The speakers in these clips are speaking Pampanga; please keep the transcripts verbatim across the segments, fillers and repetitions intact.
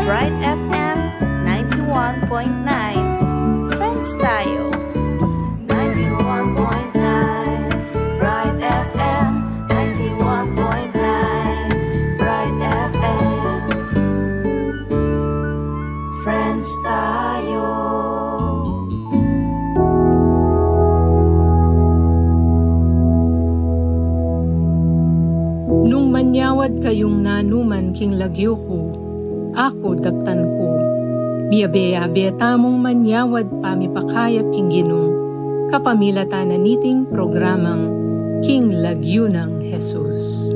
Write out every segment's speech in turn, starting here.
Bright F M ninety-one point nine. Friends tayo. Ninety-one point nine Bright F M, ninety-one point nine Bright F M. Friends tayo. Nung manyawad kayung nanuman king lagyu ku, aku daptan ku. Miyabe-yabe tamung manyawad pamipakayap king Ginu, kapamilatan na niting programang King Lagyu nang Jesus.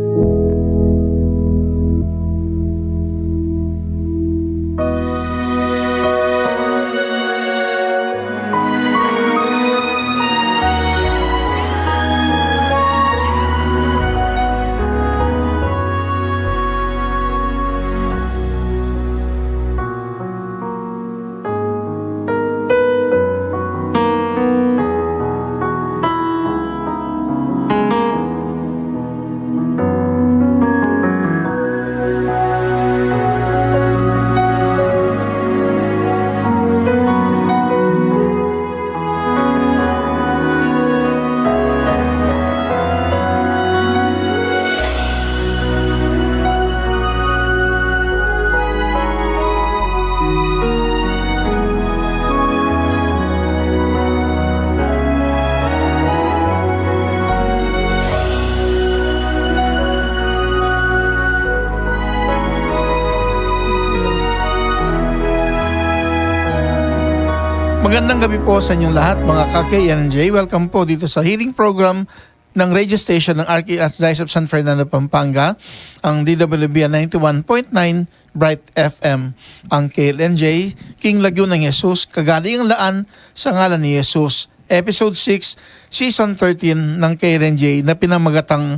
Magandang gabi po sa inyong lahat, mga ka-K L N J. Welcome po dito sa healing program ng radio station ng Archdiocese of San Fernando, Pampanga, ang D W B ninety-one point nine Bright F M, ang K L N J, King Lagyu nang Jesus, Kagalingan Laan sa Ngalan ni Jesus, Episode six, Season thirteen ng K L N J na pinamagatang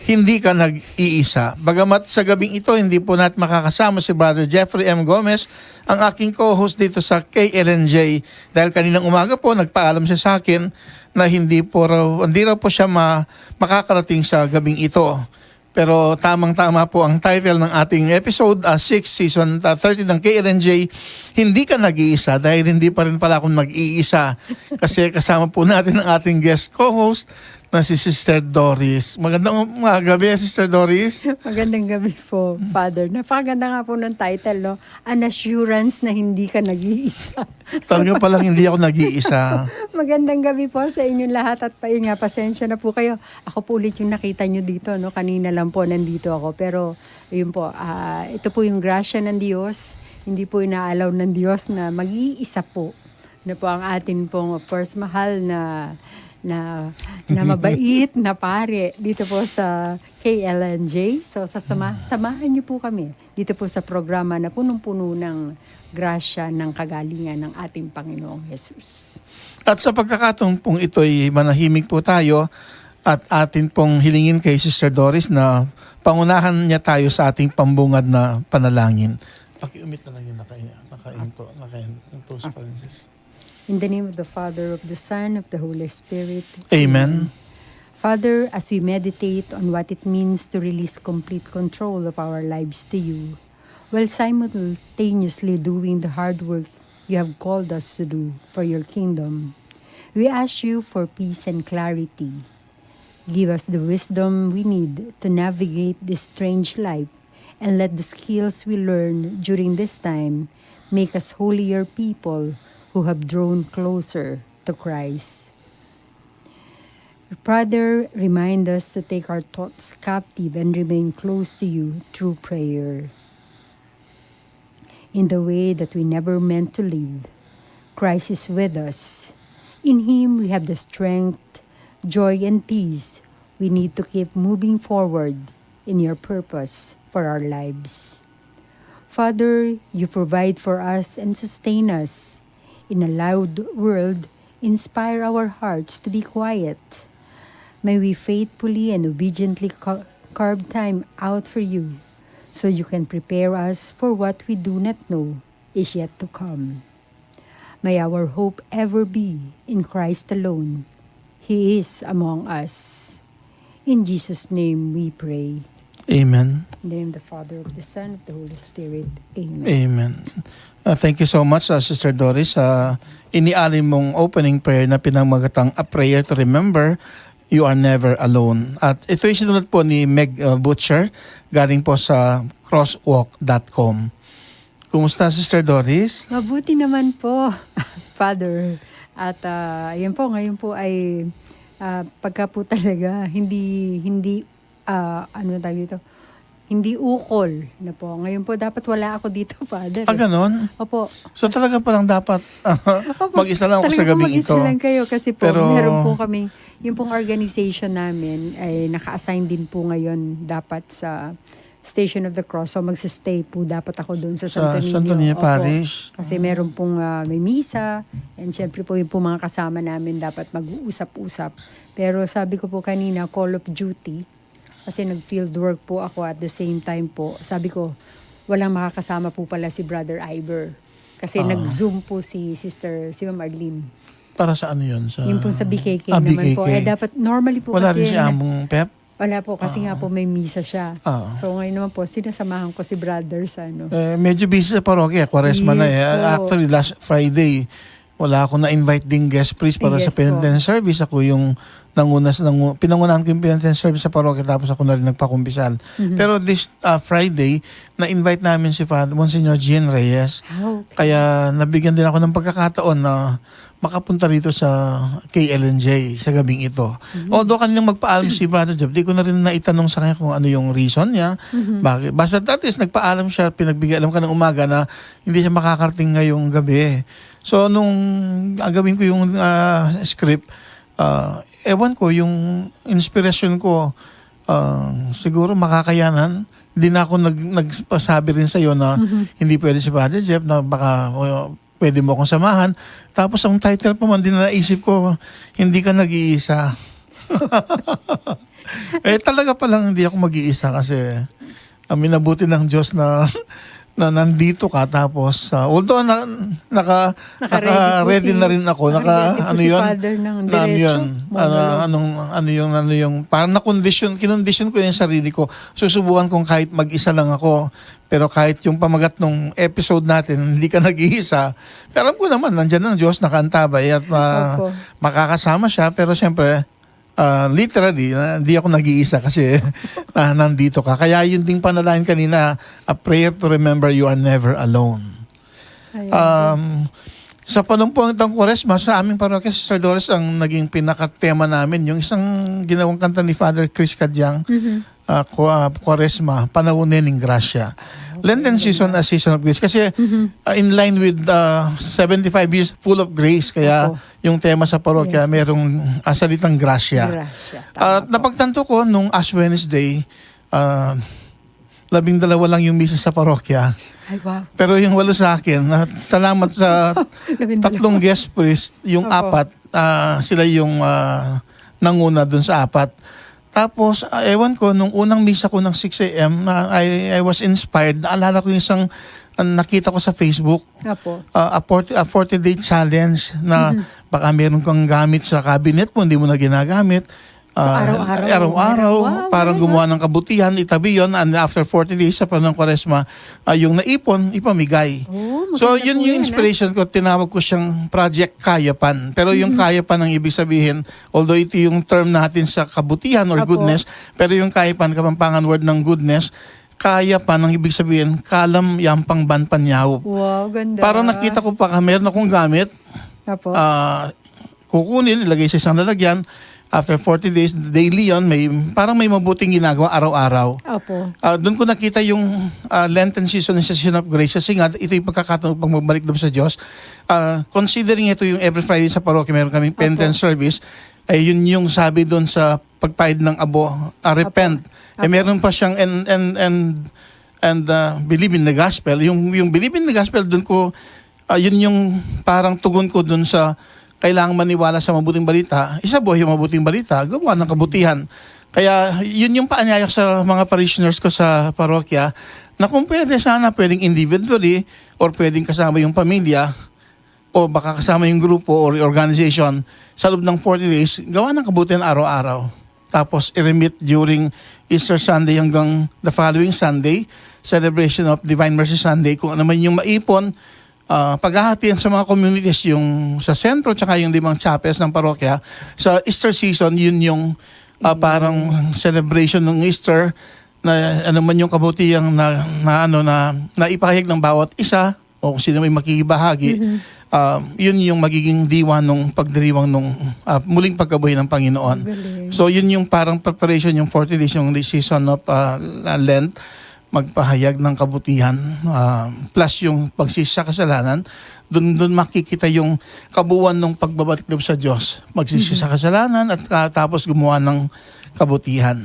Hindi Ka Nag-iisa. Bagamat sa gabing ito, hindi po natin makakasama si Brother Jeffrey M. Gomez, ang aking co-host dito sa K L N J, dahil kaninang umaga po, nagpaalam siya sa akin na hindi po raw, hindi raw po siya ma-, makakarating sa gabing ito. Pero tamang-tama po ang title ng ating episode, ah, six, season, ah, thirty ng K L N J, Hindi Ka Nag-iisa, dahil hindi pa rin pala akong mag-iisa. Kasi kasama po natin ang ating guest co-host na si Sister Doris. Magandang um-, gabi, Sister Doris. Magandang gabi po, Father. Napakaganda nga po ng title, no? An assurance na hindi ka nag-iisa. Talaga palang hindi ako nag-iisa. Magandang gabi po sa inyong lahat at painga, pasensya na po kayo. Ako po ulit yung nakita nyo dito, no? Kanina lang po nandito ako. Pero, yun po, ah, ito po yung grasya ng Diyos. Hindi po inaalaw ng Diyos na mag-iisa po. Na po ang atin pong, of course, mahal na, na, na mabait na pare dito po sa K L N J. So, sa sama-, samahan niyo po kami dito po sa programa na punong-puno ng grasya ng kagalingan ng ating Panginoong Jesus. At sa pagkakataon pong ito'y manahimik po tayo at atin pong hilingin kay Sister Doris na pangunahan niya tayo sa ating pambungad na panalangin. Pakiumit na lang yung naka-, naka-, naka-, naka-, naka-, Francis. In the name of the Father, of the Son, of the Holy Spirit. Amen. Amen. Father, as we meditate on what it means to release complete control of our lives to you, while simultaneously doing the hard work you have called us to do for your kingdom, we ask you for peace and clarity. Give us the wisdom we need to navigate this strange life, and let the skills we learn during this time make us holier people who have drawn closer to Christ. Father, remind us to take our thoughts captive and remain close to you through prayer. In the way that we never meant to live, Christ is with us. In Him, we have the strength, joy, and peace we need to keep moving forward in your purpose for our lives. Father, you provide for us and sustain us. In a loud world, inspire our hearts to be quiet. May we faithfully and obediently ca-, carve time out for you, so you can prepare us for what we do not know is yet to come. May our hope ever be in Christ alone. He is among us. In Jesus' name we pray. Amen. In the name of the Father, of the Son, of the Holy Spirit. Amen. Amen. Uh, thank you so much, uh, Sister Doris. Uh, inialim mong opening prayer na pinamagatang A Prayer to Remember, You Are Never Alone. At ito'y sinulat po ni Meg, uh, Butcher, galing po sa crosswalk dot com. Kumusta, Sister Doris? Mabuti naman po, Father. At, ah, yun po, ngayon po ay, ah, pagka po talaga, hindi, hindi, ah, ano tawag dito? Hindi ukol na po. Ngayon po, dapat wala ako dito, Father, Ah, eh. Ganon? Opo. So, talaga palang dapat, Opo, mag-isa lang ako talaga sa po gabing mag-isa ito. lang kayo kasi po, Pero meron po kaming, yung pong organization namin ay naka-assign din po ngayon dapat sa Station of the Cross. So, magsi-stay po dapat ako doon sa Sa Santo Niño. Santo Niño Opo. Parish. Kasi meron pong, ah, may misa, and syempre po yung pong mga kasama namin dapat mag-uusap-usap. Pero sabi ko po kanina, call of duty, kasi nag-field work po ako at the same time po. Sabi ko, walang makakasama po pala si Brother Iver. Kasi Ah. nag-Zoom po si Sister, si Ma'am Arlene. Para sa ano yun? Sa Yung pong sa B K K Ah, naman po. B K K. Eh, dapat normally po Wala kasi rin si yan na Among Pep? Wala po, kasi Ah. nga po may misa siya. Ah. So, ngayon naman po, sinasamahan ko si Brother sa ano. Eh, medyo busy sa parokya. Kwaresma na Yes eh. po. Actually, last Friday, wala akong na-invite ding guest priest para sa Yes po. penitence service. Ako yung nanguna, nangu-, pinangunahan ko yung penitence service sa parokya, tapos ako na rin nagpakumpisal. Mhm. Pero this, ah, Friday, na-invite namin si Father Monsignor Gian Reyes. Ah, okay. Kaya nabigyan din ako ng pagkakataon na makapunta rito sa K L N J sa gabing ito. Mhm. Although kaninang magpaalam si Brother Jeff, di ko na rin naitanong sa kanya kung ano yung reason niya. Mhm. Bakit? Basta at least nagpaalam siya, pinagbigay alam ka ng umaga na hindi siya makakarating ngayong gabi. So, nung gagawin ko yung, ah, script, ah, ewan ko, yung inspirasyon ko, ah, siguro makakayanan. Hindi na ako nag-, nagpasabi rin sa'yo na Mhm. hindi pwede si Brother Jeff, na baka, uh, pwede mo akong samahan. Tapos ang title pa man din na naisip ko, Hindi Ka Nag-iisa. Eh, talaga palang hindi ako mag-iisa kasi, ah, minabuti ng Diyos na, na nandito ka. Tapos, ah, although na, naka, Naka-ready po naka-ready si, na rin ako, naka-ready naka, po ano si yun? Father ng Na ano diretso, yun? Ano, monologue. anong, ano yung, ano yung, parang na-condition, kinondisyon ko yung sarili ko. Susubukan kong kahit mag-isa lang ako, pero kahit yung pamagat nung episode natin, Hindi Ka Nag-iisa, pero alam ko naman, nandyan ang Diyos, nakaantabay at ma-, Opo. makakasama siya. Pero siyempre, ah, literally, na, hindi ako nag-iisa kasi, ah, nandito ka. Kaya yun ding panalangin kanina, a prayer to remember you are never alone. Ayun po. Um, sa panumpuan ng Kwaresma, sa aming parokya, Sister Doris, ang naging pinakatema namin, yung isang ginawang kanta ni Father Chris Cadiang, Mhm. ah, Kwa-, ah, Kwaresma, Panaun ne ning Grasya. Ah, Lenten okay, season, ganda. a season of grace. Kasi, Mhm. ah, in line with, ah, seventy-five years full of grace, kaya Opo. yung tema sa parokya, Yes. merong, ah, salitang grasya. Grasya, tama At po. napagtanto ko nung Ash Wednesday, ah, labing dalawa lang yung misa sa parokya. Ay, wow. Pero yung walo sa akin, at salamat sa Labing dalawa. tatlong guest priest, yung Opo. apat, ah, sila yung, ah, nanguna dun sa apat. Tapos, ah, ewan ko, nung unang misa ko ng six A M, na I, I was inspired. Naalala ko yung isang, ah, nakita ko sa Facebook, Opo. ah, a forty, a forty-day challenge na Mhm. baka meron kang gamit sa cabinet mo, hindi mo na ginagamit. So, Ah, araw-araw, araw-araw, meron. Wow, parang very gumawa good. ng kabutihan, itabi yon, and after forty days sa panahon ng Kwaresma, ah, yung naipon, ipamigay. Oh, So, maganda yun po yung yan, ah. inspiration ko, tinawag ko siyang Project Kayapan. Pero yung Mhm. kayapan ang ibig sabihin, although ito yung term natin sa kabutihan or Apo. goodness, pero yung kayapan, Kapampangan word ng goodness, kayapan ang ibig sabihin, kalam yampang ban panyaup. Wow, ganda. Parang nakita ko pa, meron akong gamit, Apo. ah, kukunin, ilagay sa isang lalagyan. After forty days, daily yon, may, parang may mabuting ginagawa araw-araw. Opo. Ah, doon ko nakita yung, ah, Lenten season, yung season of grace. Kasi nga, ito yung pagkakataon pag magbalik loob sa Diyos. Ah, considering ito yung every Friday sa parokya, meron kaming Opo. penitence service. Ay, yun yung sabi doon sa pagpahid ng abo, ah, repent. Opo. Eh, Opo. meron pa siyang and, and, and, and, ah, believe in the gospel. Yung, yung believe in the gospel, doon ko Ah, yun yung parang tugon ko dun sa kailangan maniwala sa mabuting balita, isabuhay yung mabuting balita, gumawa ng kabutihan. Kaya yun yung paanyaya ko sa mga parishioners ko sa parokya, na kung pwede sana, pwedeng individually or pwedeng kasama yung pamilya o baka kasama yung grupo or organization, sa loob ng forty days, gawa ng kabutihan araw-araw. tapos i-remit during Easter Sunday hanggang the following Sunday, celebration of Divine Mercy Sunday, kung ano man yung maipon, ah, paghahatian sa mga communities, yung sa sentro tsaka yung limang chapels ng parokya. Sa Easter season, yun yung, ah, parang celebration ng Easter, na ano man yung kabutihang na, na ano na naipahayag ng bawat isa o kung sino may makikibahagi, ah, yun yung magiging diwa nung pagdiriwang nung, ah, muling pagkabuhay ng Panginoon. Galing. So, yun yung parang preparation, yung forty days, yung season of, ah, Lent, magpahayag ng kabutihan, ah, plus yung pagsisisi sa kasalanan, dun, dun makikita yung kabuuan ng pagbabalik loob sa Diyos. Magsisi sa kasalanan at, ah, tapos gumawa ng kabutihan.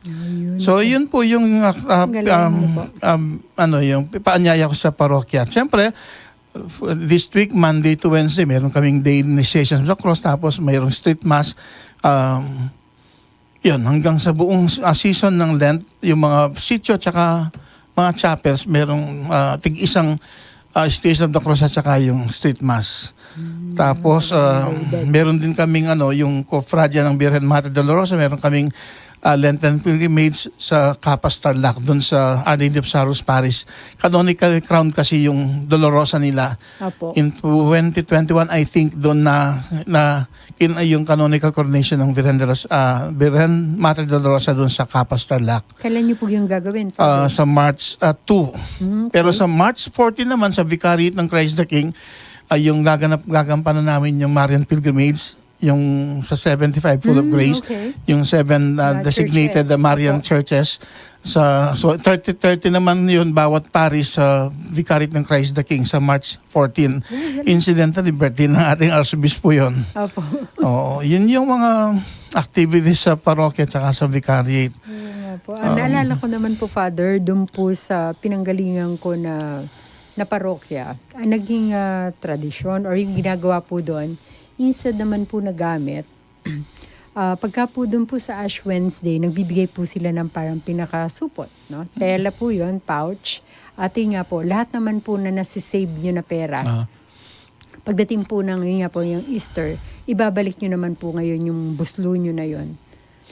Ayun. So, yun po yung, ah, ah, Ang galing um, niyo po. Um, ano, yung paanyaya ko sa parokya. Siyempre, f-, this week, Monday to Wednesday, meron kaming daily initiation of the cross, tapos mayroong street mass. Um, yun, hanggang sa buong, ah, season ng Lent, yung mga sitio tsaka mga chapels, merong, ah, tig-isang, ah, Station of the Cross at saka yung street mass. Tapos, ah, meron din kaming, ano, yung Cofradia ng Birhen Mater Dolorosa, meron kaming, ah, Lenten pilgrimage sa Capas, Tarlac, dun sa Our Lady of Sorrows Parish. Canonical crown kasi yung Dolorosa nila. Apo. In twenty twenty-one, I think, doon na, na kin-, yung canonical coronation ng Birhen de los, ah, Birhen Mater Dolorosa doon sa Capas, Tarlac. Kailan niyo po yung gagawin, Ah, Father? Sa March, ah, two. Mm, okay. Pero sa March fourteen naman, sa Vicariate ng Christ the King, ay yung gaganap, gagampanan namin yung Marian Pilgrimage, yung sa seventy-five Full of Mm, Grace, okay. yung seven, ah, Mga designated, churches. ah, Marian Opo. churches. Sa, so, thirty thirty naman yun, bawat parish sa Vicariate ng Christ the King sa March fourteen. Ay, galing. Incidentally, birthday ng ating Arsobispo yun. Opo. Oo, yun yung mga activities sa parokya tsaka sa Vicariate. Oo nga po. Ah, Um, naalala ko naman po, Father, dun po sa pinanggalingan ko na, na parokya, ang naging, ah, tradisyon or yung ginagawa po doon, instead naman po na gamit, ah, pagka po dun po sa Ash Wednesday, nagbibigay po sila ng parang pinakasupot, no? Tela po yun, pouch. At yun nga po, lahat naman po na nasi-save nyo na pera, Ah. pagdating po ng, yun nga po, yung Easter, ibabalik nyo naman po ngayon yung buslu nyo na yun.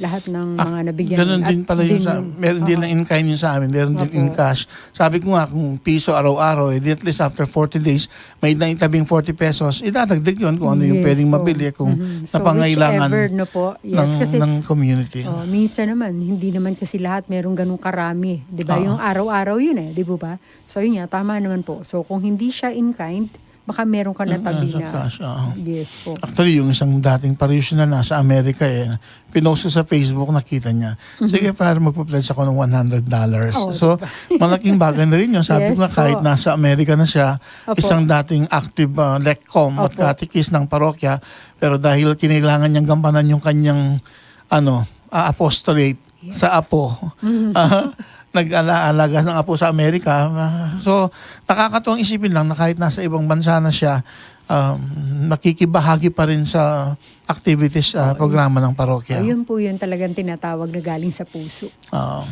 Lahat ng Ah, mga nabigyan ganun at din pala yun din sa, yung meron din Oho. lang in kind yun sa amin, meron din Opo. in cash. Sabi ko nga, kung piso araw-araw, eh, di at least after forty days, may naitabing forty pesos, idadagdag yun kung ano yung Yes pwedeng po. mabili, kung Mhm. So, napangailangan whichever, no po. Yes, ng, kasi, ng community. oh, minsan naman, hindi naman kasi lahat merong ganun karami. Di ba? Oo. Yung araw-araw yun eh, di ba? So, yun nga, tama naman po. So, kung hindi siya in kind, baka meron ka Mm, natabi nasa na. cash, oo. Yes po. Actually, yung isang dating parishioner na nasa Amerika, eh, pinost ko sa Facebook, nakita niya. Mhm. "Sige, Father, magpa-pledge ako ng one hundred dollars." Oh, So, diba? malaking bagay na rin yun. Sabi Yes ko nga, kahit po. nasa Amerika na siya, Opo. isang dating active, ah, lecom at Opo. katikis ng parokya, pero dahil kinailangan niyang gampanan yung kanyang, ano, ah, apostolate Yes. sa apo, Mhm. ah, nag-alaga ng apo sa Amerika. Ah, so, nakakatuwang isipin lang na kahit nasa ibang bansa na siya, um, nakikibahagi pa rin sa activities, ah, Oo, programa ng parokya. Ayun po, yun talagang tinatawag na galing sa puso. Oo.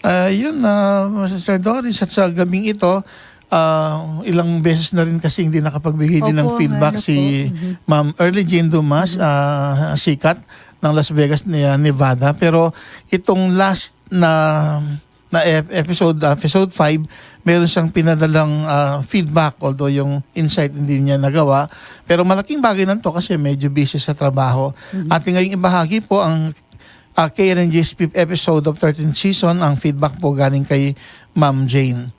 Ah, yun, ah, Sister Doris, at sa gabing ito, ah, ilang beses na rin kasi hindi nakapagbigay din ng Opo, feedback ano si po. Mhm. Ma'am Early Jane Dumas, Mhm. ah, sikat ng Las Vegas, Ne-, Nevada. Pero itong last na, na ep-, episode, ah, episode five, meron siyang pinadalang, ah, feedback, although yung insight hindi niya nagawa. Pero malaking bagay na 'to kasi medyo busy sa trabaho. Mhm. Ating ngayong ibahagi po ang, ah, K N N J's fifth episode of thirteenth season, ang feedback po galing kay Ma'am Jane.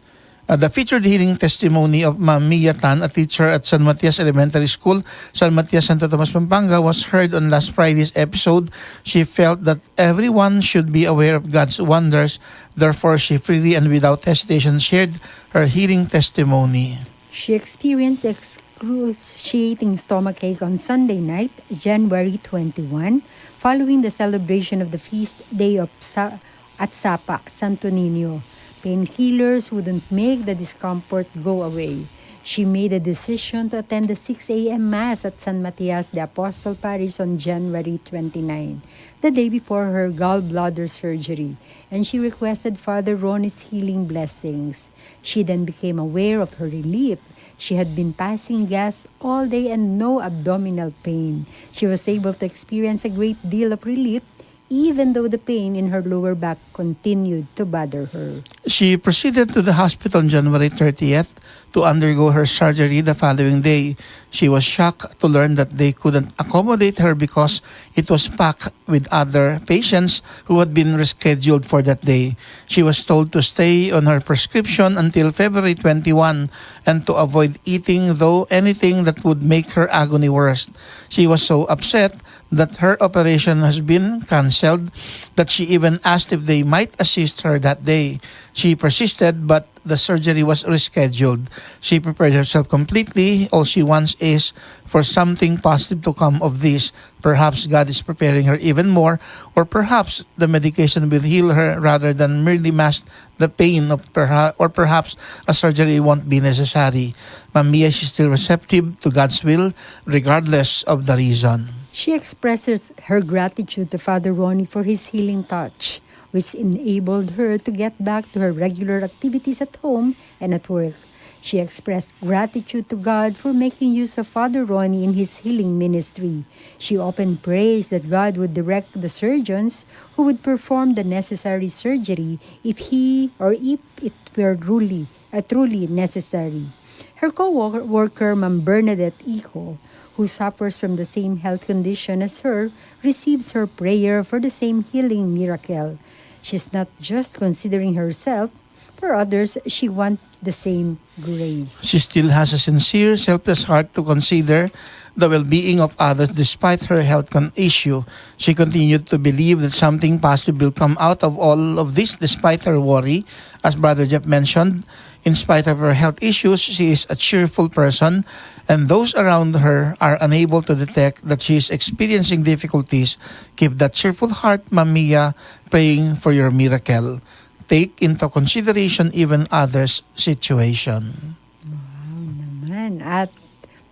Uh, the featured healing testimony of Ma'am Mia Tan, a teacher at San Matias Elementary School, San Matias, Santo Tomas, Pampanga, was heard on last Friday's episode. She felt that everyone should be aware of God's wonders. Therefore, she freely and without hesitation shared her healing testimony. She experienced excruciating stomachache on Sunday night, January twenty-one, following the celebration of the feast day of Sa-, at Sapak, Santo Niño. Painkillers wouldn't make the discomfort go away. She made a decision to attend the six A M Mass at San Matias de Apostol Parish on January twenty-nine, the day before her gallbladder surgery, and she requested Father Ronnie's healing blessings. She then became aware of her relief. She had been passing gas all day and no abdominal pain. She was able to experience a great deal of relief even though the pain in her lower back continued to bother her. She proceeded to the hospital on January thirtieth to undergo her surgery the following day. She was shocked to learn that they couldn't accommodate her because it was packed with other patients who had been rescheduled for that day. She was told to stay on her prescription until February twenty-one and to avoid eating, though, anything that would make her agony worse. She was so upset that her operation has been canceled that she even asked if they might assist her that day. She persisted, but the surgery was rescheduled. She prepared herself completely. All she wants is for something positive to come of this. Perhaps God is preparing her even more, or perhaps the medication will heal her rather than merely mask the pain, of perha- or perhaps a surgery won't be necessary. Ma'am Mia is still receptive to God's will, regardless of the reason. She expresses her gratitude to Father Ronnie for his healing touch, which enabled her to get back to her regular activities at home and at work. She expressed gratitude to God for making use of Father Ronnie in his healing ministry. She often prays that God would direct the surgeons who would perform the necessary surgery if he or if it were truly, uh, truly necessary. Her co-worker, Ma'am Bernadette Ico, who suffers from the same health condition as her, receives her prayer for the same healing miracle. She's not just considering herself, for others, she wants the same grace. She still has a sincere, selfless heart to consider the well-being of others despite her health con- issue. She continued to believe that something positive will come out of all of this despite her worry. As Brother Jeff mentioned, in spite of her health issues, she is a cheerful person, and those around her are unable to detect that she is experiencing difficulties. Keep that cheerful heart, Ma'am Mia, praying for your miracle. Take into consideration even others' situation. Wow naman. At,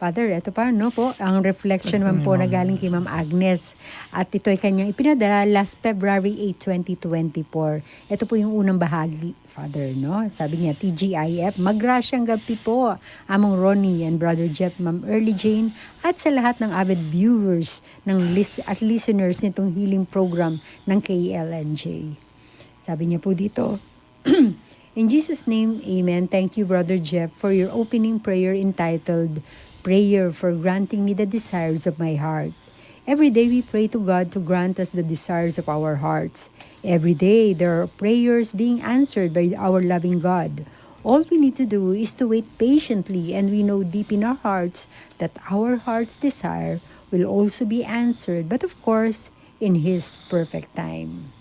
Father, eto pa, no po, ang reflection naman po na galing kay Ma'am Agnes. At ito ay kanyang ipinadala last February eight, twenty twenty-four. Ito po yung unang bahagi, Father, no? Sabi niya, "T G I F, magrasyang gabi po, Among Ronnie and Brother Jeff, Ma'am Early Jane, at sa lahat ng avid viewers ng lis- at listeners nitong healing program ng K L N J." Sabi niya po dito, "In Jesus' name, amen. Thank you, Brother Jeff, for your opening prayer entitled Prayer for Granting Me the Desires of My Heart. Every day we pray to God to grant us the desires of our hearts. Every day there are prayers being answered by our loving God. All we need to do is to wait patiently, and we know deep in our hearts that our heart's desire will also be answered, but of course, in His perfect time."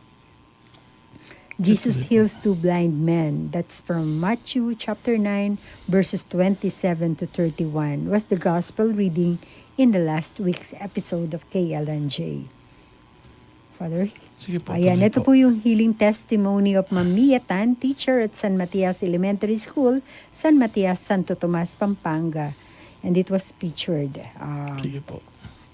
Jesus heals two blind men. That's from Matthew chapter nine, verses twenty-seven to thirty-one. Was the gospel reading in the last week's episode of K L N J. Father? Sige po, ayan, tuloy ito po. Po yung healing testimony of Ma'am Mia Tan, teacher at San Matias Elementary School, San Matias, Santo Tomas, Pampanga. And it was featured. Ah, sige po.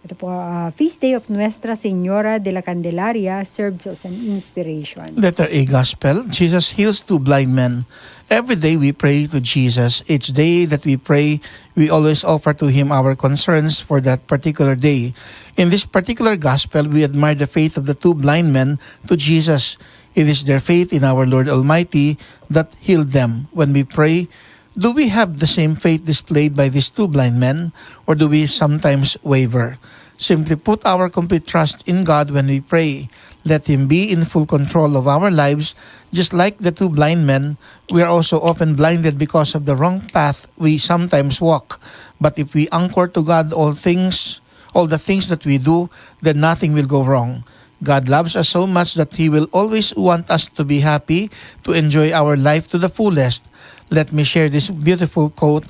Ito po, ah, feast day of Nuestra Señora de la Candelaria serves as an inspiration. Letter A Gospel, Jesus heals two blind men. Every day we pray to Jesus. Each day that we pray, we always offer to Him our concerns for that particular day. In this particular Gospel, we admire the faith of the two blind men to Jesus. It is their faith in our Lord Almighty that healed them. When we pray, do we have the same faith displayed by these two blind men, or do we sometimes waver? Simply put our complete trust in God when we pray. Let Him be in full control of our lives. Just like the two blind men, we are also often blinded because of the wrong path we sometimes walk. But if we anchor to God all things, all the things that we do, then nothing will go wrong. God loves us so much that He will always want us to be happy, to enjoy our life to the fullest. Let me share this beautiful quote: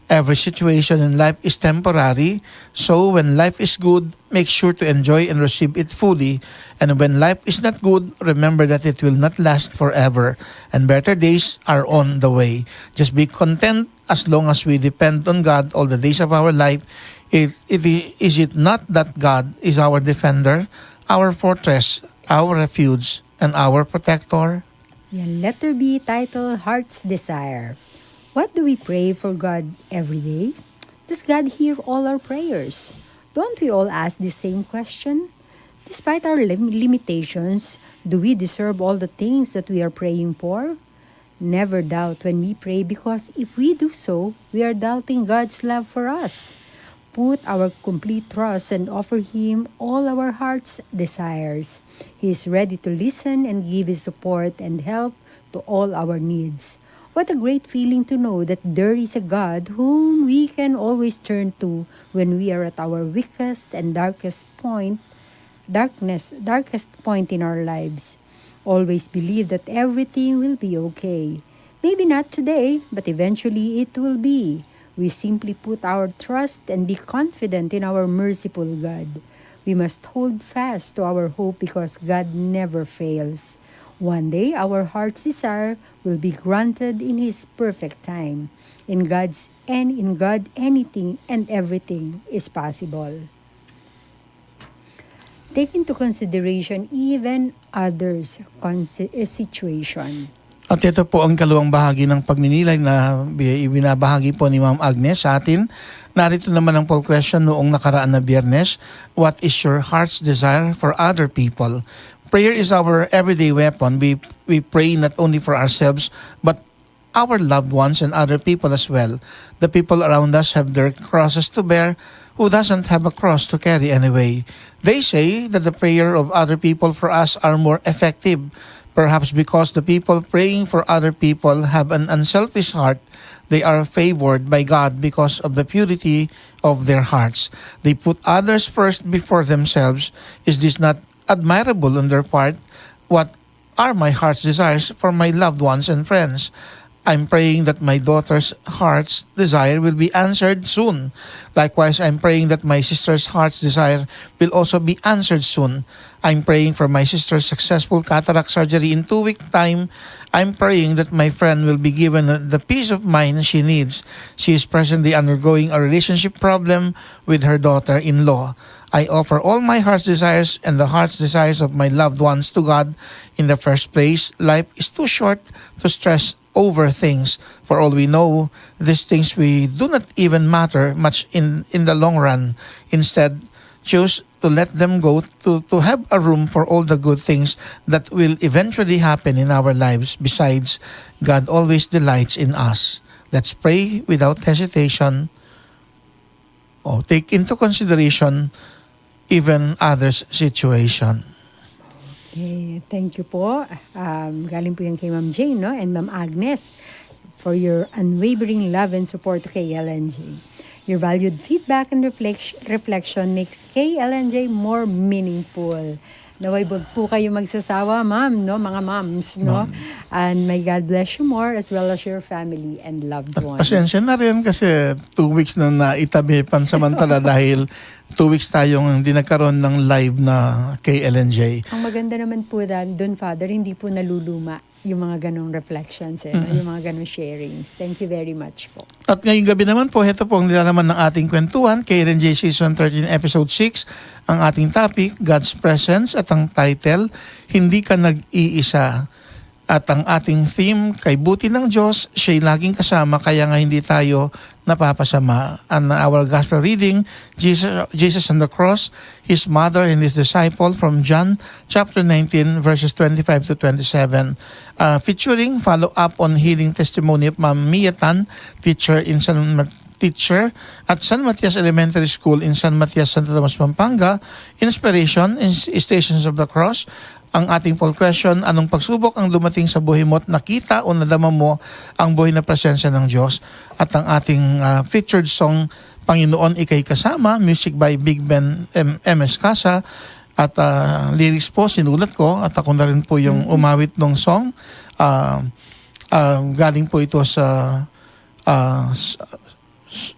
"Every situation in life is temporary, so when life is good, make sure to enjoy and receive it fully. And when life is not good, remember that it will not last forever, and better days are on the way." Just be content as long as we depend on God all the days of our life. It, it, is it not that God is our defender, our fortress, our refuge, and our protector? Yan, letter B, title, Heart's Desire. What do we pray for God every day? Does God hear all our prayers? Don't we all ask the same question? Despite our lim- limitations, do we deserve all the things that we are praying for? Never doubt when we pray, because if we do so, we are doubting God's love for us. Put our complete trust and offer Him all our heart's desires. He is ready to listen and give His support and help to all our needs. What a great feeling to know that there is a God whom we can always turn to when we are at our weakest and darkest point, darkness, darkest point in our lives. Always believe that everything will be okay. Maybe not today, but eventually it will be. We simply put our trust and be confident in our merciful God. We must hold fast to our hope because God never fails. One day, our heart's desire will be granted in His perfect time. In God's and in God, anything and everything is possible. Take into consideration even others' consi- eh, situation. At ito po ang kalawang bahagi ng pagninilay na bi- ibinabahagi po ni Ma'am Agnes sa atin. Narito naman ang poll question noong nakaraan na Biyernes, "What is your heart's desire for other people?" Prayer is our everyday weapon. We, we pray not only for ourselves, but our loved ones and other people as well. The people around us have their crosses to bear. Who doesn't have a cross to carry anyway? They say that the prayer of other people for us are more effective, perhaps because the people praying for other people have an unselfish heart. They are favored by God because of the purity of their hearts. They put others first before themselves. Is this not admirable on their part? What are my heart's desires for my loved ones and friends? I'm praying that my daughter's heart's desire will be answered soon. Likewise, I'm praying that my sister's heart's desire will also be answered soon. I'm praying for my sister's successful cataract surgery in two weeks' time. I'm praying that my friend will be given the peace of mind she needs. She is presently undergoing a relationship problem with her daughter in law. I offer all my heart's desires and the heart's desires of my loved ones to God in the first place. Life is too short to stress over things. For all we know, these things we do not even matter much in, in the long run. Instead, choose to let them go, to, to have a room for all the good things that will eventually happen in our lives. Besides, God always delights in us. Let's pray without hesitation. O, take into consideration even others' situation. Okay, thank you po. Um, galing po yan kay Ma'am Jane, no? And Ma'am Agnes, for your unwavering love and support to K L N J. Your valued feedback and reflect- reflection makes K L N J more meaningful. Naway, wag po kayo magsasawa, ma'am, no? Mga moms, no? And may God bless you more as well as your family and loved ones. Pasensya na rin kasi two weeks na naitabi pansamantala dahil two weeks tayong hindi nagkaroon ng live na K L N J. Ang maganda naman po dan- dun, Father, hindi po naluluma yung mga ganong reflections, eh, no? Yung mga ganong sharings. Thank you very much po. At ngayong gabi naman po, heto po ang nilalaman ng ating kwentuhan, K L N J Season thirteen, Episode six, ang ating topic, God's Presence, at ang title, Hindi Ka Nag-iisa. At ang ating theme, Kay buti ng Diyos, siya'y laging kasama, kaya nga hindi tayo napapasama. And our gospel reading, Jesus, Jesus on the cross, his mother and his disciple, from John chapter nineteen, verses twenty-five to twenty-seven. Uh, featuring follow-up on healing testimony of Ma'am Mia Tan, teacher in San Mat- teacher at San Matias Elementary School in San Matias, Santa Tomas, Pampanga. Inspiration, ins- Stations of the Cross. Ang ating poll question, anong pagsubok ang dumating sa buhay mo at nakita o nadama mo ang buhay na presensya ng Diyos? At ang ating, ah, featured song, Panginoon, Ika'y Kasama, music by Big Ben M- M S Casa, at, ah, lyrics po, sinulat ko, at ako na rin po yung umawit ng song. Ah, ah, galing po ito sa, ah, s- s-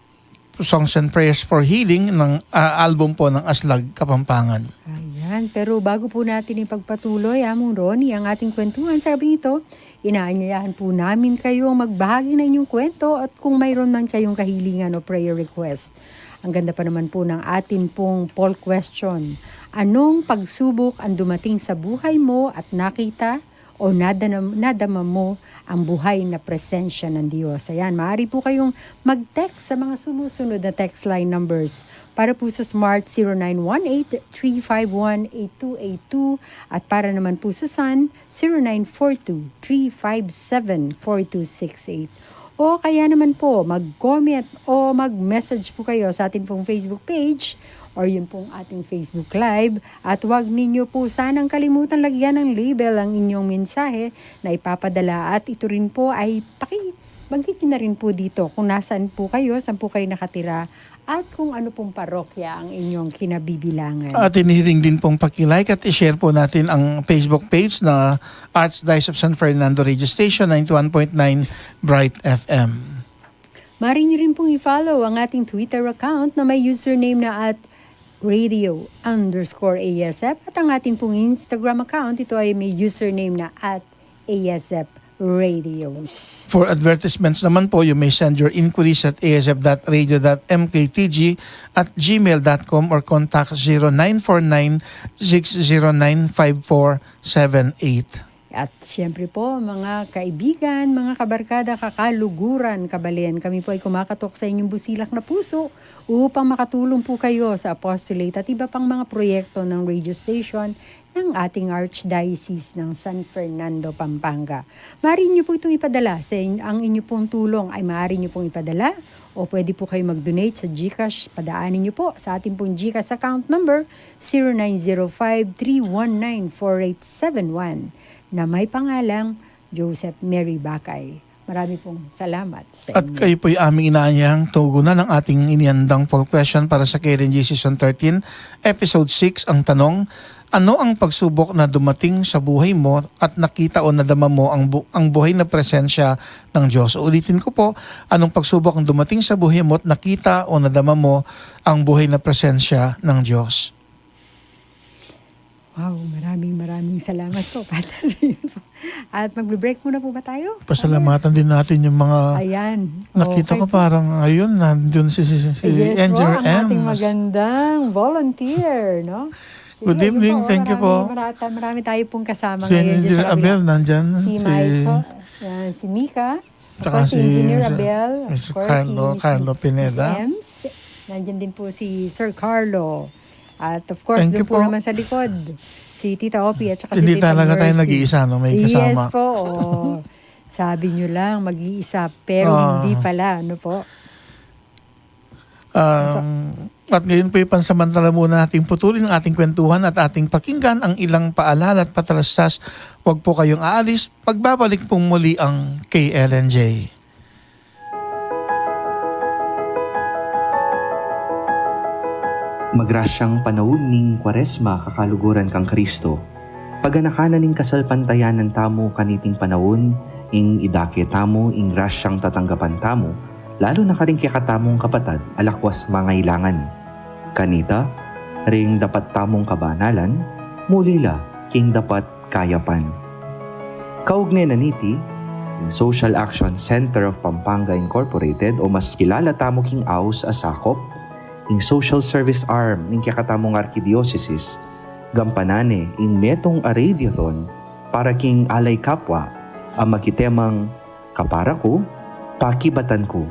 Songs and Prayers for Healing ng, ah, album po ng Aslag Kapampangan. Ayan. Pero bago po natin ipagpatuloy, Among Ronnie, ang ating kwentuhan sa gabing ito, inaanyayahan po namin kayong magbahagi ng inyong kwento at kung mayroon man kayong kahilingan o prayer request. Ang ganda pa naman po ng atin pong poll question. Anong pagsubok ang dumating sa buhay mo at nakita o nadana-, nadama mo ang buhay na presensya ng Diyos. Ayan, maaari po kayong mag-text sa mga sumusunod na text line numbers. Para po sa Smart, zero nine one eight, three five one, eight two eight two, at para naman po sa Sun, zero nine four two, three five seven, four two six eight. O kaya naman po, mag-comment o mag-message po kayo sa ating pong Facebook page or yun pong ating Facebook Live. At huwag ninyo po sanang kalimutan lagyan ng label ang inyong mensahe na ipapadala, at ito rin po ay paki-, banggit nyo na rin po dito kung nasaan po kayo, saan po kayo nakatira, at kung ano pong parokya ang inyong kinabibilangan. At hinihiling din pong paki-like at i-share po natin ang Facebook page na Archdiocese of San Fernando Radio Station, ninety-one point nine Bright F M. Maaari nyo rin pong i-follow ang ating Twitter account na may username na at radio underscore A S F, at ang ating pong Instagram account, ito ay may username na at A S F Radios. For advertisements naman po, you may send your inquiries at A S F dot radio dot M K T G at gmail dot com or contact zero nine four nine, six zero nine, five four seven eight. At siyempre po, mga kaibigan, mga kabarkada, kakaluguran, kabalen, kami po ay kumakatok sa inyong busilak na puso upang makatulong po kayo sa apostolate at iba pang mga proyekto ng radio station ng ating Archdiocese ng San Fernando, Pampanga. Maaari nyo po itong ipadala. Sa in-, ang inyo pong tulong ay maaari nyo pong ipadala o pwede po kayo mag-donate sa GCash. Padaanin nyo po sa ating pong GCash account number, zero nine zero five three one nine four eight seven one, na may pangalang Joseph Mary Bakay. Marami pong salamat sa inyo. At kayo po'y aming inaanyahang tugunan ng ating inihandang poll question para sa K L N J Season thirteen, Episode six. Ang tanong, ano ang pagsubok na dumating sa buhay mo at nakita o nadama mo ang bu-, ang buhay na presensya ng Diyos? Ulitin ko po, anong pagsubok ang dumating sa buhay mo at nakita o nadama mo ang buhay na presensya ng Diyos? Wow, maraming, maraming salamat po, Father. At magbe-break muna po ba tayo? Pasalamatan din natin yung mga Ayan. nakita ko, parang, ayun, nandun si, si, si Yes po, Angel ang ating Ems. Magandang volunteer, no? Sige, Good evening, ayun po, thank you marami, po. marata-, marami tayo pong kasama Si ngayon dyan Angel sa kabila. Abel, nandyan. Si Si Mike po. Yan, si Mika. Tsaka Of course, si si Engineer Mister Abel, of Mister course, Carlo, si, Carlo si, Pineda. si Ems. Nandyan din po si Sir Carlo. At of course, Thank doon you po po. naman sa likod, si Tita Opi at saka si Hindi Tita talaga tayo Mercy. nag-iisa, no? May Yes kasama. po, oo. Sabi nyo lang, mag-iisa, pero Ah. hindi pala, ano po? Um, at ngayon po'y pansamantala muna nating putulin ang ating kwentuhan at ating pakinggan ang ilang paalala at patalastas. Huwag po kayong aalis, magbabalik pong muli ang K L N J. Magrasyang panaun ning Kuaresma, kakaluguran kang Kristo. Paganaka na ning kasalpantayanan tamu kaniting panaun, ing idake tamu ing grasyang tatanggapan tamu, lalu na karing kekatamung kapatad a lakwas mangailangan. Kanita, ring dapat tamung kabanalan, muli la king dapat kayapan. Kaugne na niti, ing Social Action Center of Pampanga Incorporated, o mas kilala tamu king aus a SACOP, ing social service arm ning kekatamung arkidiosesis, gampanan ne ing metung a radiothon para king Alay Kapwa a magkitemang Kapara Ku, Pakibatan Ku.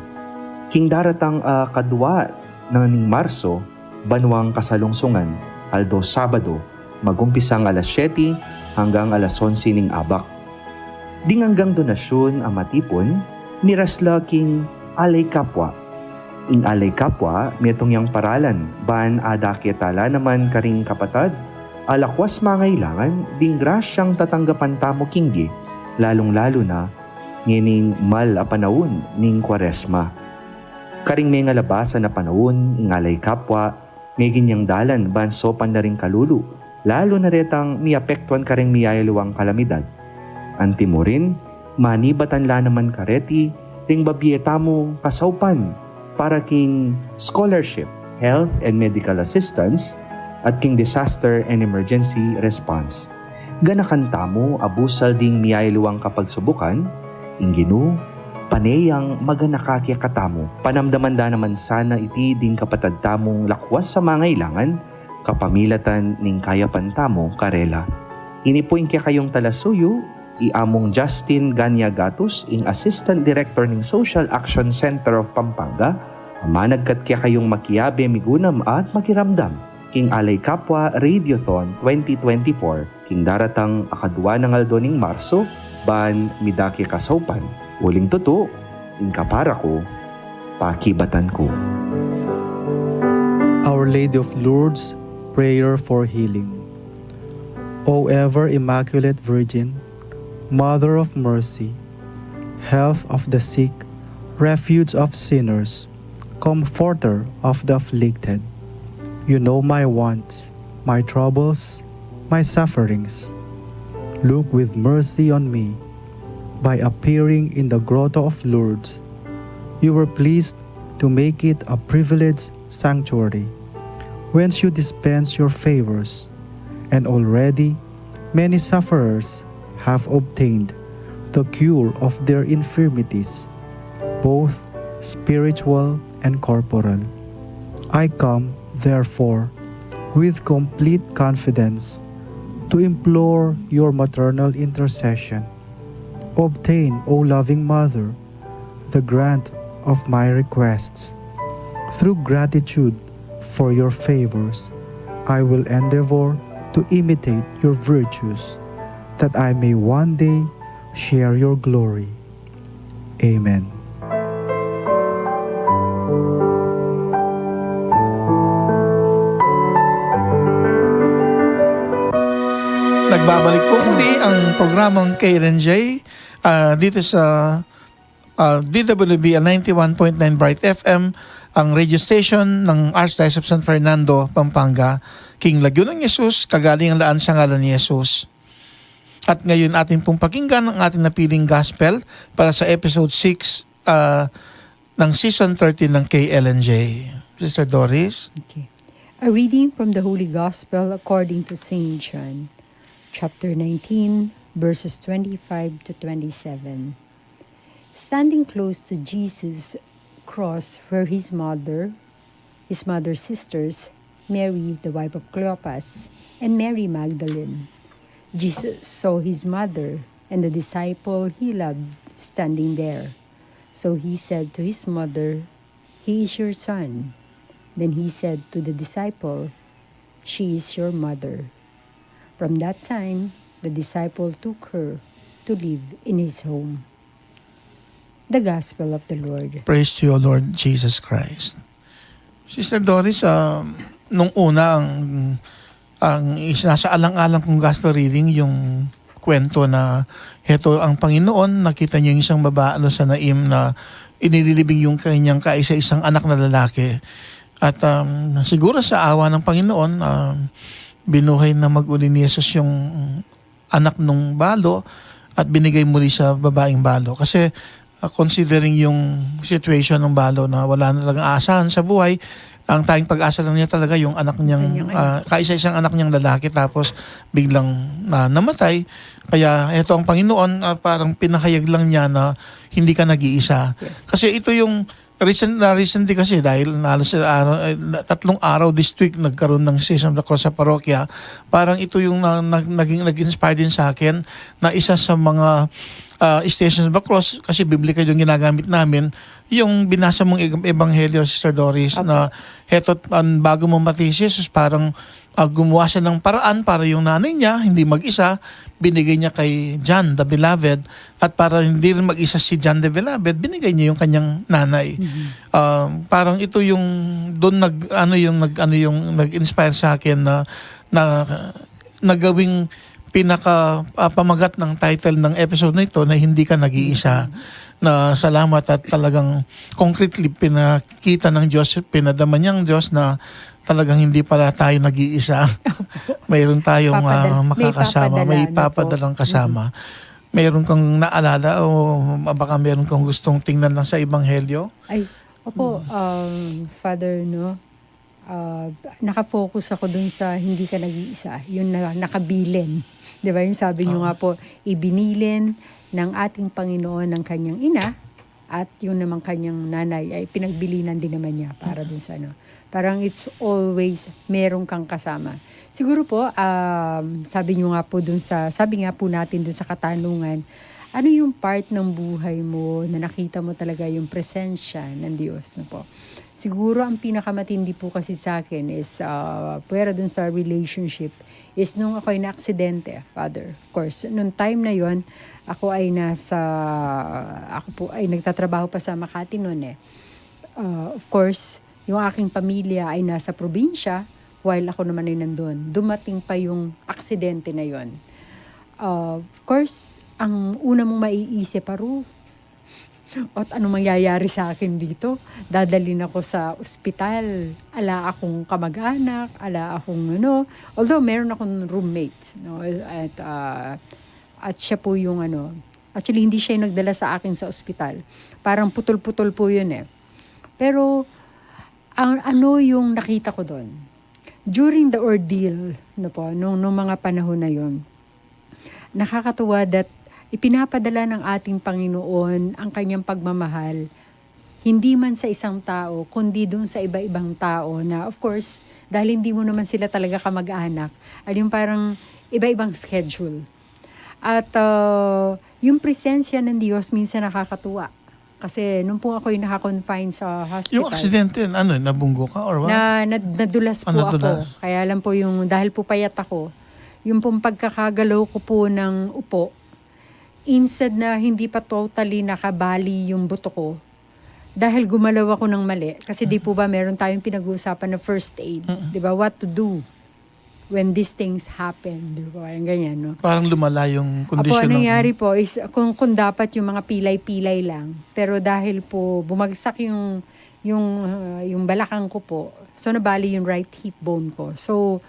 King daratang, ah, kadua na ning Marso, banuang kasalungsungan, aldo Sabado, magumpisang alas siyete hanggang alas onse ning abak. Ding anggang donasyun a matipun, miras la king Alay Kapwa. Ing Alay Kapwa, metung yang paralan, ban adake tala naman karing kapatad a lakwas mangailangan ding grasyang tatanggapan tamu kingge, lalung-lalu na ngening mal a panaun ning Kuaresma. Karing mengalabas a panaun, ing Alay Kapwa, meging yang dalan ban saupan na ring kalulu, lalu na retang miapektuan karing miyayaliwang kalamidad. Antimurin, manibatan la naman kareti ring babie tamung kasaupan para king scholarship, health and medical assistance, at king disaster and emergency response. Ganakan tamu a busal ding miyayaliwang kapagsubukan, ing Ginu pane yang maganaka kekatamu. Panamdaman da naman sana iti ding kapatad tamung lakwas a mangailangan, kapamilatan ning kayapan tamu karela. Ini pu ing kekayung talasuyu, i Among Justin Ganya Gatus, ing Assistant Director ning Social Action Center of Pampanga, a managkat kekayung makiabe, migunam at makiramdam king Alay Kapwa Radiothon twenty twenty-four, king daratang akadwa nang aldo ning Marso, ban midake kasaupan. Uling tutu, ing kapara ku, pakibatan ku. Our Lady of Lourdes, prayer for healing. O ever Immaculate Virgin, Mother of Mercy, Health of the sick, Refuge of sinners, Comforter of the afflicted, you know my wants, my troubles, my sufferings. Look with mercy on me by appearing in the Grotto of Lourdes. You were pleased to make it a privileged sanctuary, whence you dispense your favors, and already many sufferers have obtained the cure of their infirmities, both spiritual and corporal. I come, therefore, with complete confidence to implore your maternal intercession. Obtain, O loving Mother, the grant of my requests. Through gratitude for your favors, I will endeavor to imitate your virtues, that I may one day share your glory. Amen. Nagbabalik po muli ang programang K L N J, ah, dito sa, ah, D W B L ninety-one point nine Bright F M, ang radio station ng Archdiocese of San Fernando, Pampanga. King lagyu nang Jesus, kagalingan la sa ngalan ni Jesus. At ngayon, atin pong pakinggan ang ating napiling gospel para sa episode six, ah, ng season thirteen ng K L N J. Sister Doris? Okay. A reading from the Holy Gospel according to Saint John, chapter nineteen, verses twenty-five to twenty-seven. Standing close to Jesus' cross were his mother, his mother's sisters, Mary, the wife of Cleopas, and Mary Magdalene. Jesus saw his mother and the disciple he loved standing there. So he said to his mother, "He is your son." Then he said to the disciple, "She is your mother." From that time, the disciple took her to live in his home. The Gospel of the Lord. Praise to you, Lord Jesus Christ. Sister Doris, ah, nung una, ang, ang isinasaalang-alang kong gospel reading, yung kwento na heto ang Panginoon, nakita niya yung isang babae, ano, sa Naim na inililibing yung kanyang kaisa-isang anak na lalaki. At, um, siguro sa awa ng Panginoon, um, binuhay na mag-uli ni Jesus yung anak nung balo at binigay muli sa babaeng balo. Kasi, ah, considering yung situation ng balo na wala na talagang aasahan sa buhay, ang tanging pag-asa lang niya talaga yung anak niyang, isa niyang anak, ah, kaisa-isang anak niyang lalaki, tapos biglang, ah, namatay. Kaya eto ang Panginoon, ah, parang pinahayag lang niya na hindi ka nag-iisa. Yes. Kasi ito yung recent, na recently kasi, dahil halos araw, eh, na-, tatlong araw this week nagkaroon ng Season of the Cross sa parokya, parang ito yung na-, na-, naging, nag-inspire din sa akin na isa sa mga, ah, Stations of the Cross, kasi biblical yung ginagamit namin, yung binasa mong eg-, ebanghelyo, Sister Doris, apo, na heto't, ang bago mamatay si Jesus, parang, ah, gumawa siya ng paraan para yung nanay niya hindi mag-isa, binigay niya kay John the Beloved, at para hindi rin mag-isa si John the Beloved, binigay niya yung kanyang nanay. Mhm. Ah, parang ito yung, dun nag-, ano yung nag-, ano yung nag-inspire sa akin na, na, na gawing pinaka, ah, pamagat ng title ng episode na ito na Hindi Ka Nag-iisa. Mhm. Na salamat at talagang concretely pinakita ng Diyos, pinadama niyang Diyos na talagang hindi pala tayo nag-iisa. Opo. Mayroon tayong, papadal-, ah, may makakasama, papadala, may ano po, papadalang kasama. Mhm. Meron kang naalala o baka meron kang gustong tingnan lang sa Ebanghelyo? Ay, opo, um, Father, no? Ah, nakafocus ako dun sa hindi ka nag-iisa, yung na-, nakabilin. Di ba? Yung sabi niyo, oo, nga po, ibinilin ng ating Panginoon ng kanyang ina, at yung naman kanyang nanay ay pinagbilinan din naman niya para dun sa ano. Parang it's always meron kang kasama. Siguro po, um, sabi niyo nga po dun sa, sabi nga po natin dun sa katanungan, ano yung part ng buhay mo na nakita mo talaga yung presensya ng Diyos, no po? Siguro ang pinakamatindi po kasi sa akin is, ah, pwera dun sa relationship, is nung ako ay naaksidente, Father. Of course, nung time na yon, ako ay nasa, ako po ay nagtatrabaho pa sa Makati noon eh. Ah, of course, yung aking pamilya ay nasa probinsya, while ako naman ay nandun. Dumating pa yung aksidente na yon. Ah, of course, ang una mong maiisip, "Aru, at ano mangyayari sa akin dito? Dadalhin ako sa ospital. Ala akong kamag-anak, ala akong ano." Although meron akong roommate, no? At, ah, at siya po yung ano, actually hindi siya yung nagdala sa akin sa ospital. Parang putol-putol po yun eh. Pero ang ano yung nakita ko doon? During the ordeal, no po, nung, nung mga panahon na yun, nakakatuwa that ipinapadala ng ating Panginoon ang kanyang pagmamahal, hindi man sa isang tao, kundi dun sa iba-ibang tao na, of course, dahil hindi mo naman sila talaga kamag-anak, at yung parang iba-ibang schedule. At ah, yung presensya ng Diyos minsan nakakatuwa. Kasi nung po ako'y naka-confine sa hospital, Yung aksidente, ano, nabunggo ka or what? Na, nad- nadulas po Ah, nadulas. ako. Kaya lang po yung, dahil po payat ako, yung pong pagkakagalaw ko po ng upo, instead na hindi pa totally nakabali yung buto ko, dahil gumalaw ako ng mali, kasi di po ba meron tayong pinag-uusapan na first aid, di ba? What to do when these things happen, di ba? Yung ganyan, no? Parang lumala yung Apo, kondisyon ang ng nangyari po is kung, kung dapat yung mga pilay-pilay lang, pero dahil po bumagsak yung, yung, ah, yung balakang ko po, so nabali yung right hip bone ko. So,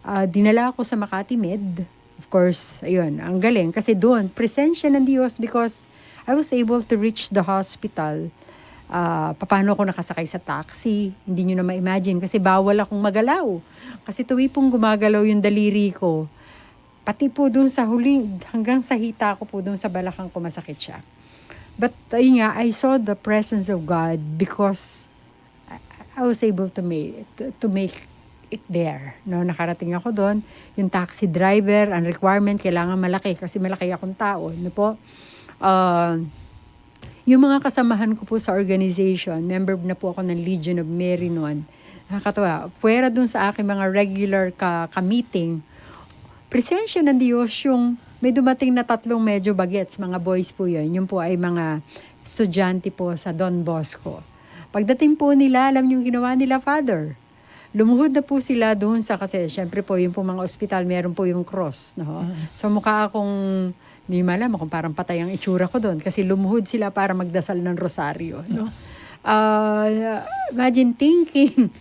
ah, dinala ako sa Makati Med. Of course, ayun, ang galing. Kasi doon, presensya ng Diyos because I was able to reach the hospital. Ah, paano ako nakasakay sa taxi? Hindi nyo na ma-imagine kasi bawal akong magalaw. Kasi tuwi pong gumagalaw yung daliri ko. Pati po doon sa huling, hanggang sa hita ko po doon sa balakang ko, masakit siya. But, ayun nga, I saw the presence of God because I, I was able to make, to, to make it there. No? Nakarating ako doon. Yung taxi driver, ang requirement, kailangan malaki kasi malaki akong tao. Ano po? Ah, yung mga kasamahan ko po sa organization, member na po ako ng Legion of Mary noon. Nakakatawa. Pwera dun sa aking mga regular ka, ka-meeting, presensya ng Diyos yung may dumating na tatlong medyo bagets, mga boys po yun. Yun po ay mga estudyante po sa Don Bosco. Pagdating po nila, alam yung ginawa nila, Father? Lumuhod na po sila doon sa, kasi syempre po, yung po mga ospital, meron po yung cross, no? So, mukha akong, hindi malaman kung parang patay ang itsura ko doon kasi lumuhod sila para magdasal ng rosaryo, no? Ah, imagine thinking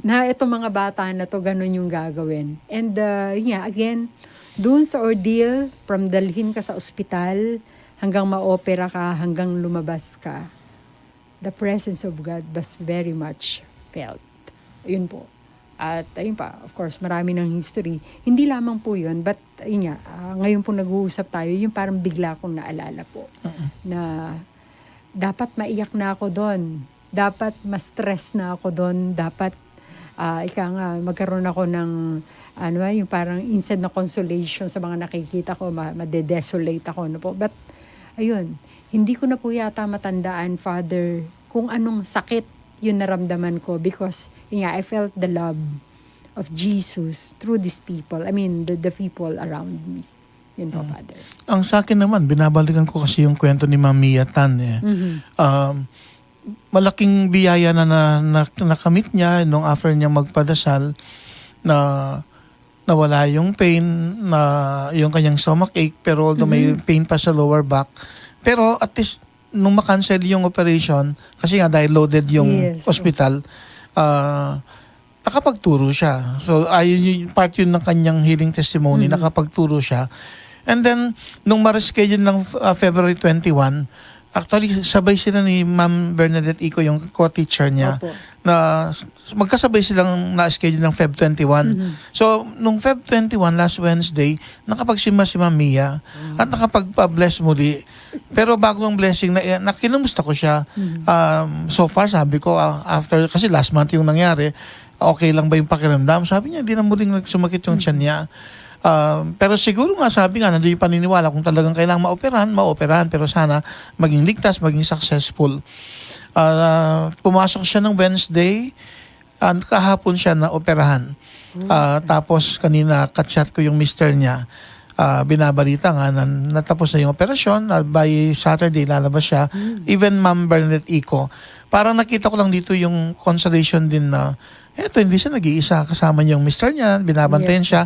na itong mga bata na to, ganun yung gagawin. And, ah, yun nga, again, doon sa ordeal, from dalhin ka sa ospital, hanggang ma-opera ka, hanggang lumabas ka, the presence of God was very much felt. Ayun po. At ayun pa, of course, marami ng history. Hindi lamang po yun, but ayun nga, ah, ngayon po nag-uusap tayo, yung parang bigla kong naalala po na dapat maiyak na ako doon. Dapat ma-stress na ako doon. Dapat, ah, ika nga, magkaroon ako ng, ano ba, yung parang instead na consolation sa mga nakikita ko, ma- madedesolate ako, no po. But, ayun, hindi ko na po yata matandaan, Father, kung anong sakit yung naramdaman ko because, yun nga, I felt the love of Jesus through these people. I mean, the, the people around me. Yun po, Father. Ang sa akin naman, binabalikan ko kasi yung kwento ni Ma'am Mia Tan eh. Mhm. Um, malaking biyaya na, na, na nakamit niya nung after niya magpadasal na nawala yung pain, na yung kanyang stomach ache, pero although may pain pa sa lower back. Pero at least, nung ma-cancel yung operation, kasi nga dahil loaded yung Yes, ospital, ah, nakapagturo siya. So, ayun yung part yun ng kanyang healing testimony, nakapagturo siya. And then, nung ma-reschedule ng ah, February twenty-one, Actually, sabay sila ni Ma'am Bernadette Ico, yung co-teacher niya, Opo. na s-, magkasabay silang na-schedule ng Feb twenty-one. Mhm. So, nung Feb twenty-one, last Wednesday, nakapagsimba si Ma'am Mia at nakapagpa-bless muli. Pero bago ang blessing, na, na kinumusta ko siya. Mhm. Um, so far, sabi ko, ah, after, kasi last month yung nangyari, okay lang ba yung pakiramdam? Sabi niya, hindi na muling nagsumakit yung tiyan niya. Um, pero siguro nga, sabi nga, nandun yung paniniwala, kung talagang kailangan maoperahan, maoperahan. Pero sana maging ligtas, maging successful. Ah, pumasok siya ng Wednesday, ah, kahapon siya na operahan. Ah, tapos kanina, kachat ko yung mister niya. Ah, binabalita nga na natapos na yung operasyon, na by Saturday lalabas siya. Even Ma'am Bernadette Ico. Parang nakita ko lang dito yung consolation din na, eto, hindi siya nag-iisa, kasama niya yung mister niya, binabantayan Yes. siya.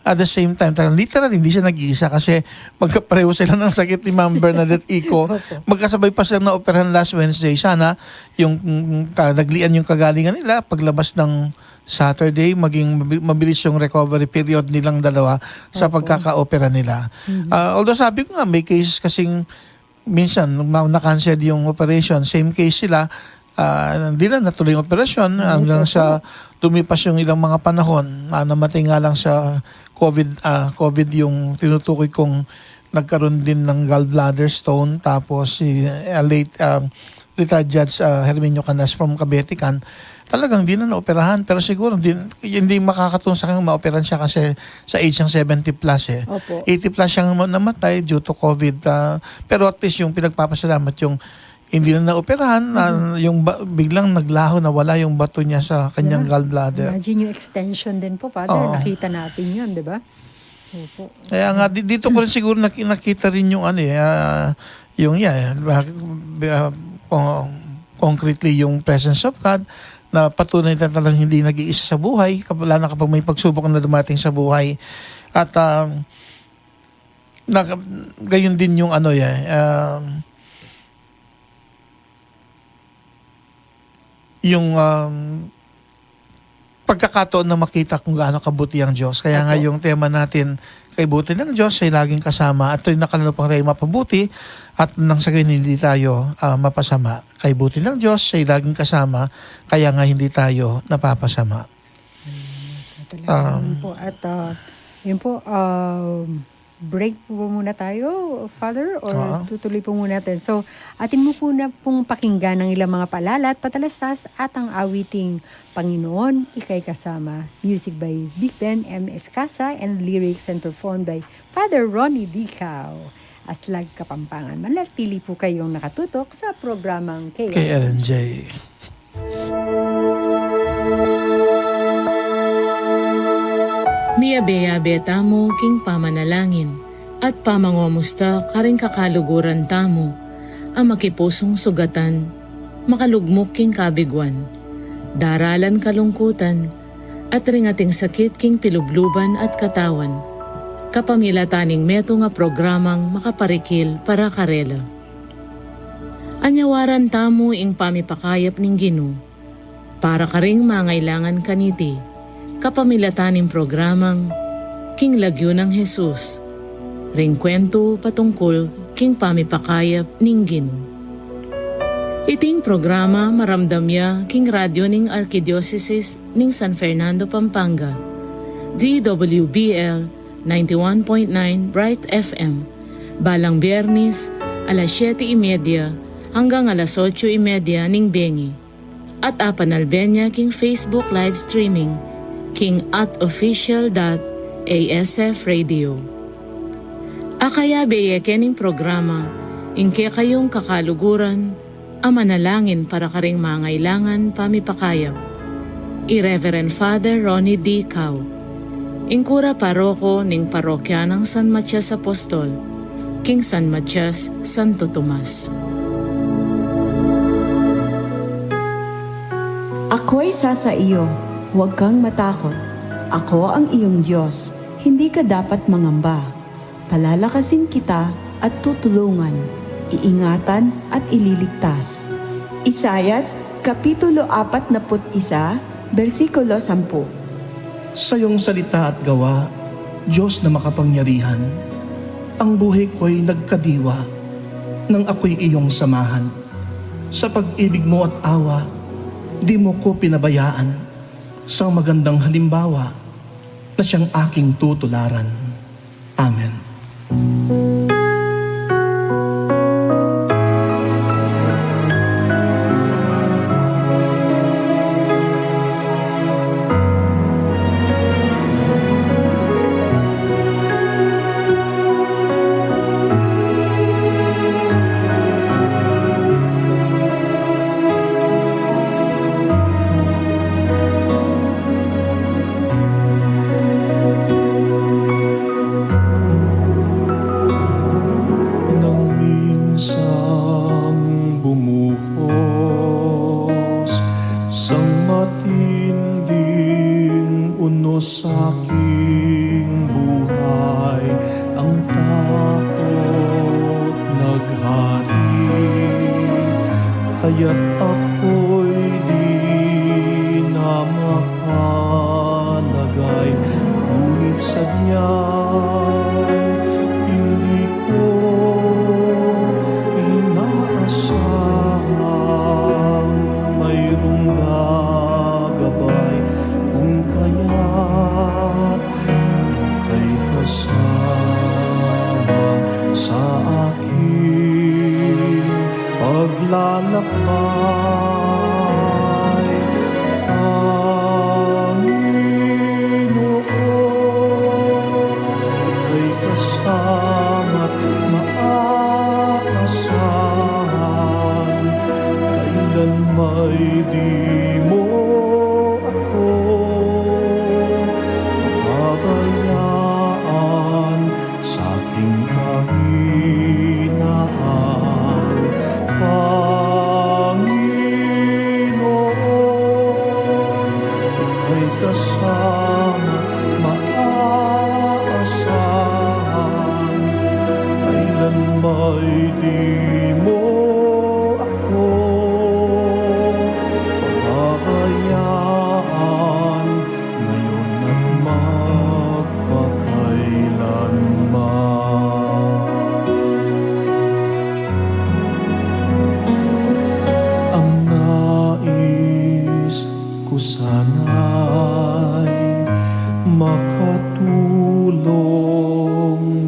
At the same time, talagang literal, hindi siya nag-iisa kasi magkapareho sila ng sakit ni Ma'am Bernadette Ico. Opo. Magkasabay pa silang naoperahan last Wednesday. Sana yung, mm, ta-, naglian yung kagalingan nila, paglabas ng Saturday, maging mabi-, mabilis yung recovery period nilang dalawa sa Opo. pagkakaopera nila. Mhm. Ah, although sabi ko nga, may cases kasing minsan, nung na-, na-cancel yung operation, same case sila, ah, hindi na natuloy yung operasyon Yes, hanggang opo. sa lumipas yung ilang mga panahon. Ah, namatay nga lang sa COVID, ah, COVID yung tinutukoy kong nagkaroon din ng gallbladder stone, tapos si, ah, late, ah, retired Judge, ah, Herminio Canas from Kabetican, talagang di na naoperahan. Pero siguro, hindi, hindi makakatulong sa kanya maoperahan siya kasi sa age ng seventy plus eh. Opo. Eighty plus siyang ma-, namatay due to COVID. Ah, pero at least yung pinagpapasalamat yung hindi na naoperahan, na Mhm. yung ba-, biglang naglaho, nawala yung bato niya sa kanyang Yeah. gallbladder. Imagine yung extension din po, Father. Oo. Nakita natin yun, di ba? Opo. Kaya nga, di-, dito ko rin siguro naki-, nakita rin yung ano eh, ah, yung, yeah, ah, ah, con-, concretely yung presence of God, na patunay na talagang hindi nag-iisa sa buhay, kap-, lalo na kapag may pagsubok na dumating sa buhay. At, ah, na, gayon din yung ano, eh, ah, yung, um, pagkakataon na makita kung gaano kabuti ang Diyos. Kaya nga Opo. yung tema natin, "Kaibuti ng Diyos ay laging kasama at ito'y nakalalupang tayo mapabuti at nang sa gayon hindi tayo, ah, mapasama." Kaibuti ng Diyos ay laging kasama, kaya nga hindi tayo napapasama. Mm, talaga Um, naman po. At, ah, yun po, um, break po muna tayo, Father, or Oo. tutuloy po muna natin? So, atin mo po na pong pakinggan ang ilang mga paalala at patalastas at ang awiting Panginoon, Ika'y Kasama. Music by Big Ben M Escasa and lyrics and performed by Father Ronnie Dicao. Aslag, Kapampangan. Manatili po kayong nakatutok sa programang K L N J. K L N J. Miyabe-yabe tamu king pamanalangin at pamangomusta karing kakaluguran tamu a makipusung sugatan, makalugmuk king kabiguan, daralan kalungkutan, at ring ating sakit king pilubluban at katawan, kapamilatan ning metung a programang makaparikil para karela. Anyawaran tamu ing pamipakayap ning Ginu para karing mangailangan kaniti, kapamilatan ning programang King Lagyu nang Jesus, ring kuwentu patungkul king pamipakayap ning Ginu. Iting programa maramdam ya king radyo ning Arkidiosesis ning San Fernando, Pampanga, D W B L ninety-one point nine Bright F M, balang Biyernes, alas siyete y media hanggang alas otso y media ning bengi. At apanalben ya king Facebook live streaming king at official dot A S F radio. Akayabe ye kening programa ing kekayung kakaluguran a manalangin para karing mangailangan pamipakayap, i Reverend Father Ronnie D. Cao, ing kura paroko ning parokya nang San Matias Apostol, king San Matias, Santo Tomas. Ako'y sasa iyo, huwag kang matakot. Ako ang iyong Diyos, hindi ka dapat mangamba. Palalakasin kita at tutulungan, iingatan at ililigtas. Isaias, Kapitulo apat na put isa, bersikulo sampu. Sa iyong salita at gawa, Diyos na makapangyarihan, ang buhay ko'y nagkadiwa. Nang ako'y iyong samahan sa pag-ibig mo at awa, di mo ko pinabayaan. Sang magandang halimbawa na siyang aking tutularan. Amen. Nang minsang bumuhos sang matinding unos sa aking buhay, ang takot naghari, kaya't ako'y di na mapalagay. Ngunit sadyang hindi ko inaasahang mayroong gagabay, kung kaya't ika'y kasama sa aking paglalakbay. Panginoon, ika'y kasama't maaasahan, kailan may di mo ako pababayaan sa aking kahinaan. Panginoon, ika'y kasama, maaasahan, kailan may di mo ako pababayaan, ngayon at magpakailanman. Ang nais ko sana'y makatulong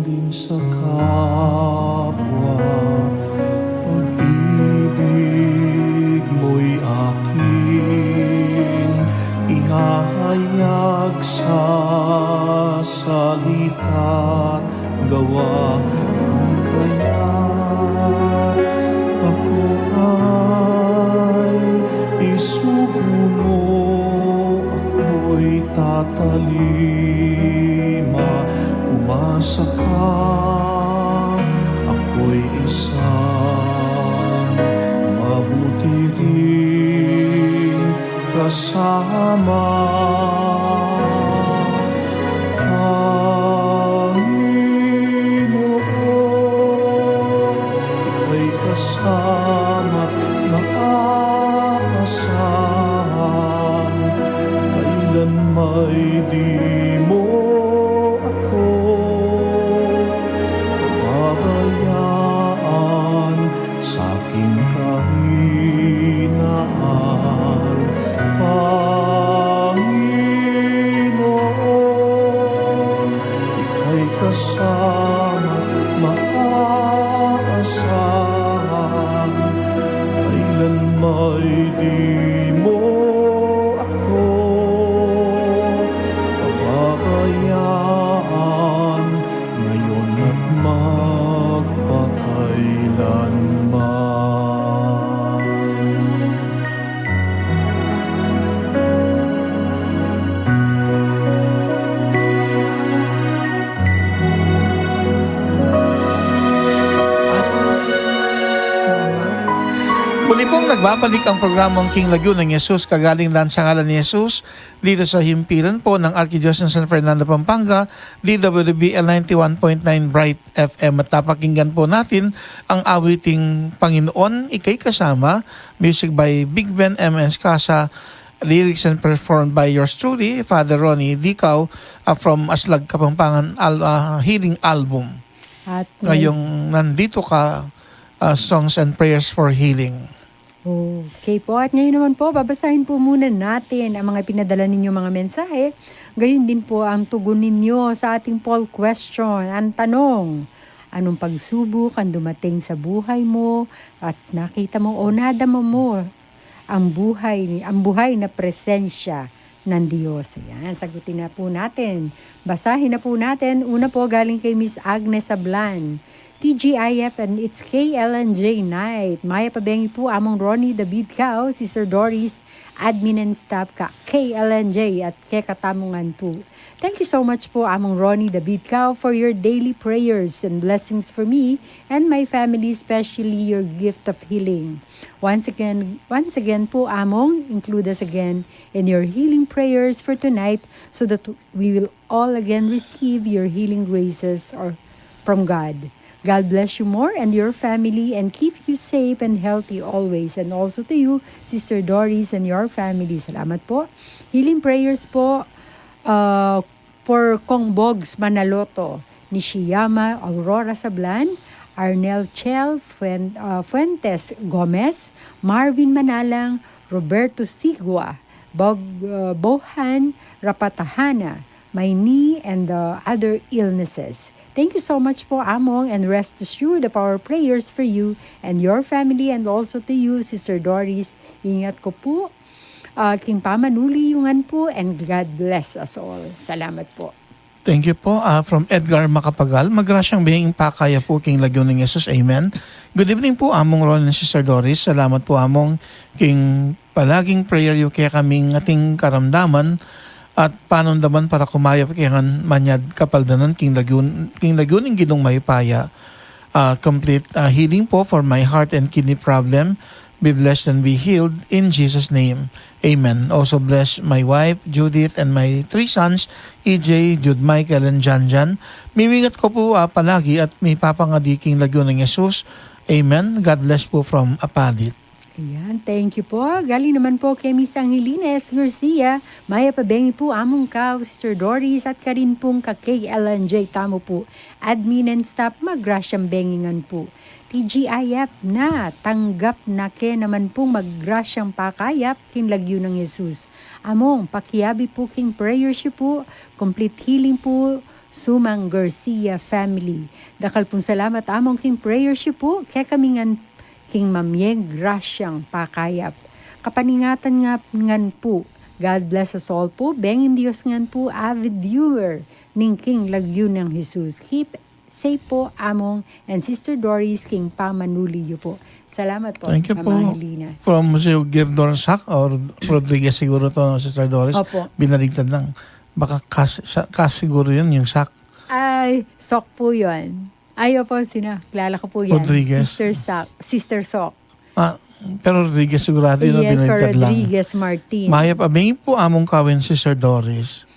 din sa kapwa. Pag-ibig mo'y aking ihahayag sa salita't gawa. Kung kaya't ako ay isugo mo, ako'y tatalima, umasa ka, ako'y isang mabuti ring kasama. Panginoon, ika'y kasama't maaasahan, kailan may di mo ako pababayaan sa aking kahinaan. Panginoon, ika'y kasama't maaasahan, kailan may di mo ako pababayaan, ngayon at magpakailanman. At muli pong nagbabalik ang programang King Lagyu nang Jesus, kagaling lang sa Ngalan ni Jesus, dito sa himpilan po ng Arkidiocese ng San Fernando, Pampanga, D W B L ninety-one point nine Bright F M. At napakinggan po natin ang awiting Panginoon, Ika'y Kasama, music by Big Ben M S Casa, lyrics and performed by yours truly, Father Ronnie Dicao, uh, from Aslag, Kapampangan al-, uh, Healing Album. At ngayong nandito ka, uh, songs and prayers for healing. Okay po. At ngayon naman po, babasahin po muna natin ang mga pinadala ninyo mga mensahe. Gayon din po ang tugon ninyo sa ating poll question. Ang tanong, anong pagsubok ang dumating sa buhay mo at nakita mo o nadama mo ang buhay, ang buhay na presensya ng Diyos? Ayan, sagutin na po natin. Basahin na po natin. Una po, galing kay Miss Agnes Sablan. T G I F and it's K L N J night. Mayap a bengi pu Among Ronnie David Cao, Sister Doris, admin and staff ka K L N J at kekatamung ngan pu. Thank you so much pu Among Ronnie David Cao for your daily prayers and blessings for me and my family, especially your gift of healing. Once again, once again pu Among, include us again in your healing prayers for tonight so that we will all again receive your healing graces or from God. God bless you more and your family and keep you safe and healthy always. And also to you, Sister Doris and your family. Salamat po. Healing prayers po, uh, for Kong Bogs Manaloto, Nishiyama Aurora Sablan, Arnel Chel Fuen-, uh, Fuentes Gomez, Marvin Manalang, Roberto Sigua, Bog-, uh, Bohan Rapatahana, my knee, and the other illnesses. Thank you so much po, Among, and rest assured of our prayers for you and your family, and also to you, Sister Doris. Ingat ko po, uh, king pamanuli yu ngan po, and God bless us all. Salamat po. Thank you po. Ah, from Edgar Macapagal, magrasyang benging pakayap pu king lagyu nang Jesus. Amen. Good evening pu, Among Ron and Sister Doris. Salamat pu, Among, king palaging prayer yu kekaming ating karamdaman at panumdaman para kumayap keka ngan manyad kapaldanan king lagyu, king lagyu ning Ginung mayupaya. Ah, complete, ah, healing po for my heart and kidney problem. Be blessed and be healed in Jesus' name. Amen. Also bless my wife, Judith, and my three sons, E J, Jude Michael, and Jan Jan. Mimingat ko pu, ah, palagi at mipapangadi king lagyu nang Jesus. Amen. God bless po from Apalit. Ayan, thank you po. Galing naman po kay Miss Angelina S Garcia. Mayap a bengi pu Among Kao, Sister Doris, at karin pung ka K L N J tamu pu. Admin and staff, magrasyang bengi ngan pu. T G I F na, tanggap na ke naman pung magrasyang pakayap king lagyu nang Jesus. Among, pakiabe pu king prayers yu pu, complete healing pu, Sumang Garcia family. Dakal pung salamat Among king prayers yu pu, kekami ngan king mamyeng grasyang pakayap. Kapaningatan nga ngan pu. God bless us all pu. Benging Dios ngan pu, avid viewer ning king lagyu nang Jesus. Keep safe po, Among and Sister Doris, king pamanuli yu po. Salamat po, Thank you Mama po. Helena. From Museo Girdor Sak or Rodriguez siguro to, no, Sister Doris? Opo. Binaligtad lang. Baka kas, sa, kas siguro yun, yung Sak. Ay, Sok po yun. Ay, opo, sina? Kilala ko po yan. Rodriguez. Sister Sok. Sister Sok. Ah, pero Rodriguez sigurado yun, Yes, for binaligtad lang. Rodriguez Martin. Mayap a bengi pu Among Kao and Sister Doris.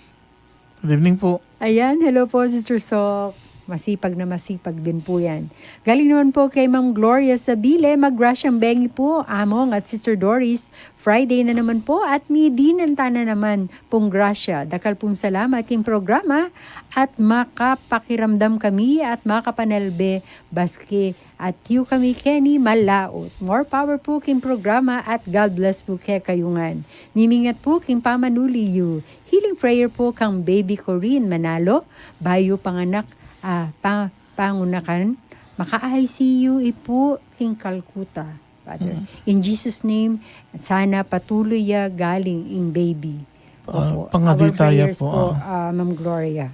Good evening po. Ayan, hello po, Sister Sok. Masipag na masipag din po yan. Galing naman po kay Ma'am Gloria Sabile, magrasyang bengi po, Among at Sister Doris. Friday na naman po at midinan tana naman pung grasya. Dakal pung salamat king programa at makapakiramdam kami at makapanalbe baske at yu kami keni malaut. More power po king programa at God bless po kekayu ngan. Mimingat po king pamanuli yu. Healing prayer po kang baby Corinne Manalo, bayu panganak, ah, pa-, pangunakan, maka-I C U ipu king Calcutta, Father. Mm. In Jesus' name, sana patuloy ya galing ing baby. Ah, Opo. Our pangaditaya prayers po, po, ah. ah, Ma'am Gloria.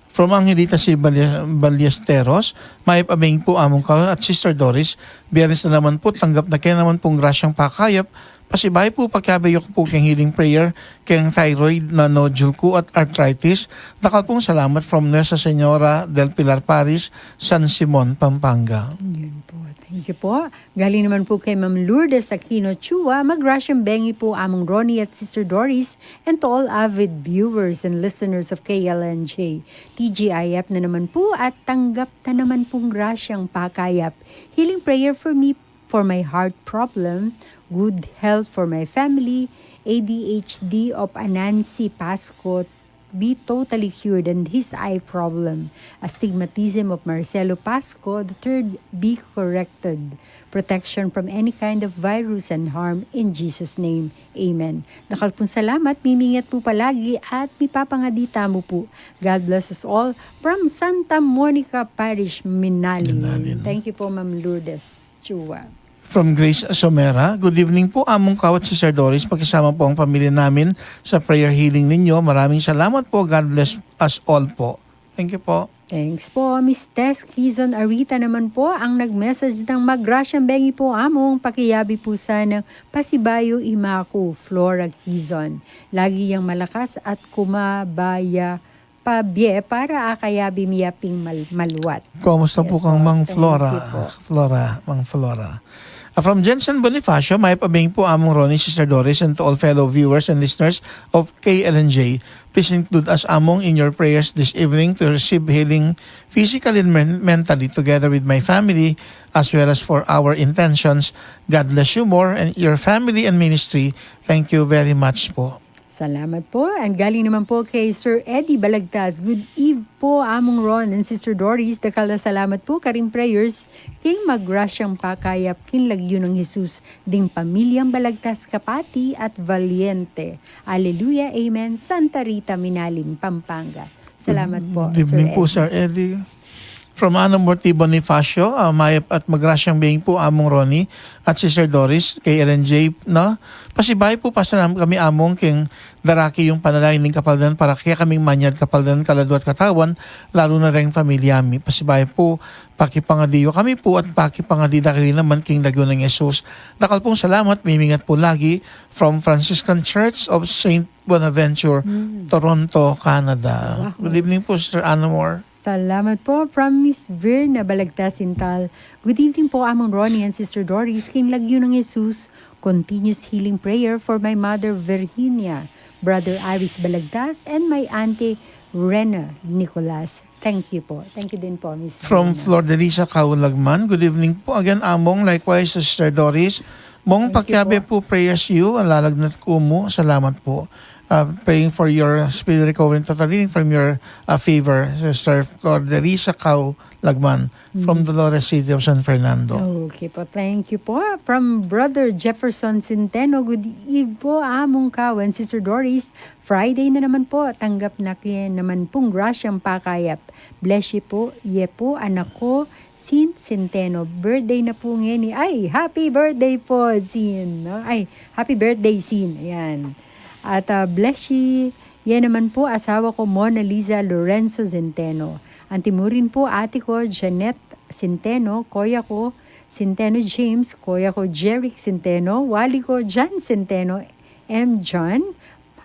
From Angelita C. Balle-, Ballesteros, mayap a bengi pu Among Kao at Sister Doris, Biyernes na naman pu, tanggap na ke naman pung grasyang pakayap, pasibayu pu pakiabe yu ku pu keng healing prayer, keng thyroid na nodule ku at arthritis. Dakal pung salamat from Nuestra Señora del Pilar Parish, San Simon, Pampanga. Yun po. Thank you po. Galing naman po kay Ma'am Lourdes Aquino Chua, magrasyang bengi po Among Ronnie at Sister Doris, and to all avid viewers and listeners of K L N J. T G I F na naman po at tanggap na naman pong grasyang pakayap. Healing prayer for me, for my heart problem, good health for my family, A D H D of Anansi Pasco, be totally cured and his eye problem, astigmatism of Marcelo Pasco the third be corrected, protection from any kind of virus and harm in Jesus' name. Amen. Dakal pung salamat, mimingat pu palagi at mipapangadi tamu pu. God bless us all from Santa Monica Parish, Minalin. Minalin. Thank you po, Ma'am Lourdes Chua. From Grace Somera, "Good evening po, Among Kawat, Sister Doris. Pakisama po ang pamilya namin sa prayer healing ninyo. Maraming salamat po. God bless us all po." Thank you po. Thanks po. Miss Tess Quizon Arita naman po ang nag-message ng, "Magrasyang bengi po, Among. Pakiyabi po sana pasibayu i ima ku, Flora Quizon. Lagi yang malakas at kumabaya pabie para akayabi mi ya pin mal-, maluat." Kumusta po kang Mang Flora? Flora, Mang Flora. Ah, from Jensen Bonifacio, "Mayap a bengi po, Among Ronnie, Sister Doris, and to all fellow viewers and listeners of K L N J. Please include us, Among, in your prayers this evening to receive healing physically and men-, mentally, together with my family, as well as for our intentions. God bless you more and your family and ministry. Thank you very much po." Salamat po. And galing naman po kay Sir Eddie Balagtas, "Good eve po, Among Ron and Sister Doris. Dakal a salamat po karing prayers king magrasyang pakayap king lagyu nang Jesus ding pamilyang Balagtas, kapati at valiente. Aleluya, amen. Santa Rita, Minalim, Pampanga." Salamat po, Sir Eddie. Good evening po, Sir Eddie. From Ana Morti Bonifacio, ah, "Mayap at magrasyang bengi po, Among Ronnie at Sister Doris, K L N J, no? Pasibayu po, pasalamat kami, Among, king daraki yung panalangin ning kapaldanan para kekaming manyad kapaldanan, kaladua at katawan, lalu na reng pamilya mi. Pasibayu po, pakipangadi yu kami po at pakipangadi da kayu naman king lagyu nang Jesus. Dakal pong salamat, mimingat po lagi." From Franciscan Church of Saint Bonaventure, Toronto, Canada. Wow. Good evening po, Sister Anamor. Salamat po. From Miss Virna Balagtas Sintal, "Good evening po, Among Ronnie and Sister Doris. King lagyu nang Jesus, continuous healing prayer for my mother Virginia, brother Aris Balagtas, and my auntie Rena Nicolas." Thank you po. Thank you din po, Miss From Virna. Flor Delisa Kaulagman, "Good evening po again, Among. Likewise, Sister Doris. Mong, pakiabe po prayers yu, ang lalagnat ku mu. Salamat po. Uh, praying for your speedy recovery and total healing from your, uh, fever." Sister Flor Delisa Kaulagman from Dolores City of San Fernando. Okay po. Thank you po. From Brother Jefferson Centeno, "Good eve po, Among Kaw and Sister Doris. Friday na naman po, tanggap na ke naman pong grasyang pakayap. Bless you po, ye po, anak ko, Sin Centeno. Birthday na po ngeni." Ay, happy birthday po, Sin, no? Ay, happy birthday, Sin. Ayan. At, ah, bless you, ye naman po, asawa ko, Mona Lisa Lorenzo Centeno. Anti mu rin po, ate ko, Jeanette Centeno, koya ko, Centeno James, koya ko, Jeric Centeno, wali ko, John Centeno, M. John,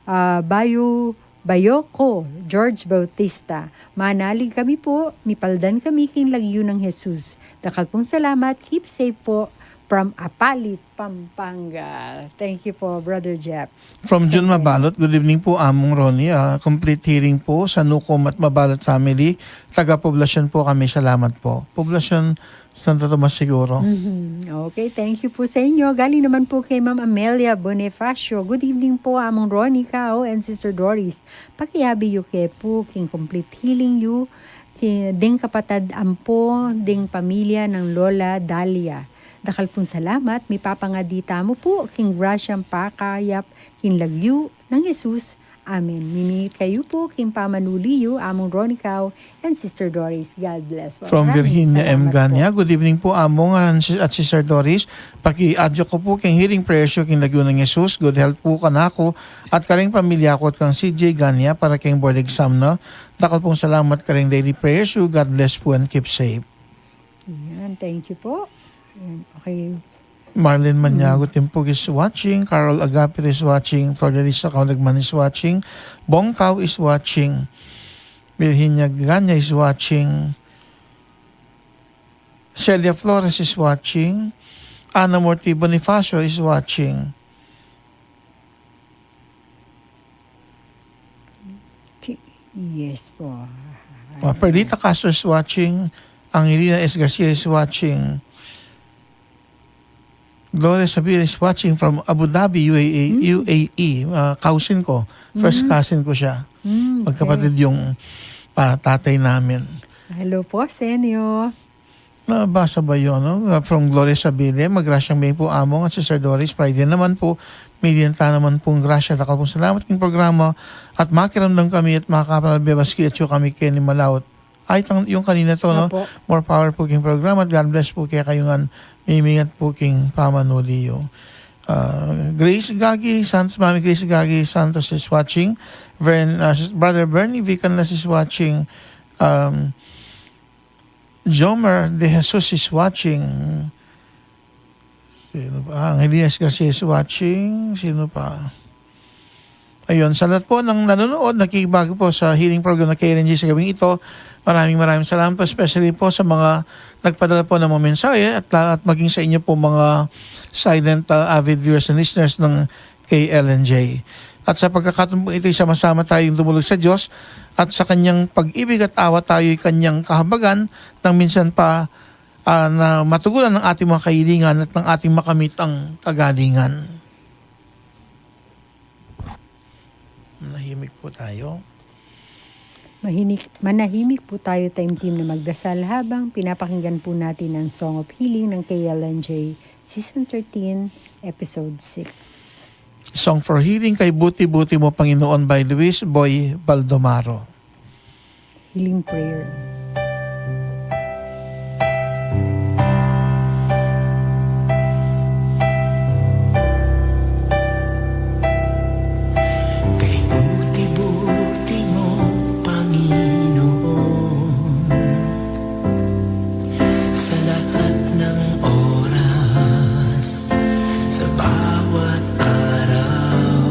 ah, bayu, bayu ko, George Bautista. Manalig kami po, mipaldan kami king lagyu nang Jesus. Dakal pong salamat, keep safe po from Apalit, Pampanga. Thank you po, Brother Jeff. From Jun Mabalot, "Good evening po, Among Ronnie. Ah, complete healing po sa Nucom at Mabalot family. Taga Poblacion po kami. Salamat po." Poblacion, Santo Tomas siguro. Mhm. Okay, thank you po sa inyo. Galing naman po kay Ma'am Amelia Bonifacio, "Good evening po, Among Ronnie, Kao, and Sister Doris. Pakiabe yu ke po king complete healing yu, ki-, ding kapatad ampo, ding pamilya nang Lola Dalia. Dakal pong salamat, mipapangadi tamu po king grasyang pakayap king lagyu nang Jesus. Amen." Mimingit kayu po king pamanuli yu, Among Ronnie Kao and Sister Doris. God bless po. From Virginia M. Gania, "Good evening po, Among, and si-, at Sister Doris. Paki-audio ko po king healing prayers yu king lagyu nang Jesus. Good health po kanaku at kareng pamilya ku at kang C J Gania para king board exam na. Dakal pong salamat kareng daily prayers yu. God bless po and keep safe." Yan, thank you po. Yan, okay. Marlene Maniago Timpug is watching. Carol Agapito is watching. Flordelisa Kaunagman is watching. Bong Kao is watching. Virginia Ganya is watching. Celia Flores is watching. Ana Morti Bonifacio is watching. Ki-, yes po. Ah, Perlita Castro is watching. Angelina S. Garcia is watching. Gloria Sabines is watching from Abu Dhabi, U A E. Mm. U A E. Ah, cousin ko. First Mm. cousin ko siya. Mm, okay. Magkapatid yung, ah, tatay namin. Hello po, Senyo. Nabasa ba yun, no? Ah, from Gloria Sabine, magrasyang Mie pu, Among at Sister Doris. Friday naman po, migyan ta naman pong grasya. Dakal pong salamat king programa at makiramdam kami at makapanalbe baski at yu kami keni malaut. Ay, tang-, yung kanina to, no? Opo. More power po king programa at God bless po kekayu ngan, mimingat po king pamanuli yu. Ah, Grace Gagi Santos, Mami Grace Gagi Santos is watching. Vern-, ah, Sis-, Brother Bernie Vicanlas is watching. Um, Jomer de Jesus is watching. Sino pa? Ah, Angelina Garcia is watching. Sino pa? Ayun, sa lahat po ng nanonood, nakikibago po sa healing program ng K L N J sa gabing ito, maraming, maraming salamat po, especially po sa mga nagpadala po ng mga mensahe at, at maging sa inyo po mga silent, ah, avid viewers and listeners ng K L N J. At sa pagkakataon po ito, sama-sama tayong dumulog sa Diyos at sa kanyang pag-ibig at awa tayo'y kanyang kahabagan nang minsan pa, ah, na matugunan ang ating mga kahilingan at ng ating makamit ang kagalingan. Manahimik po tayo. Mahinik-, manahimik po tayo, taimtim na magdasal habang pinapakinggan po natin ang Song of Healing ng K L N J, Season thirteen, Episode six. Song for Healing, Kay Buti-buti Mo, Panginoon, by Luis Boy Baldomaro. Healing prayer. Kay buti-buti mo, Panginoon, sa lahat ng oras, sa bawat araw,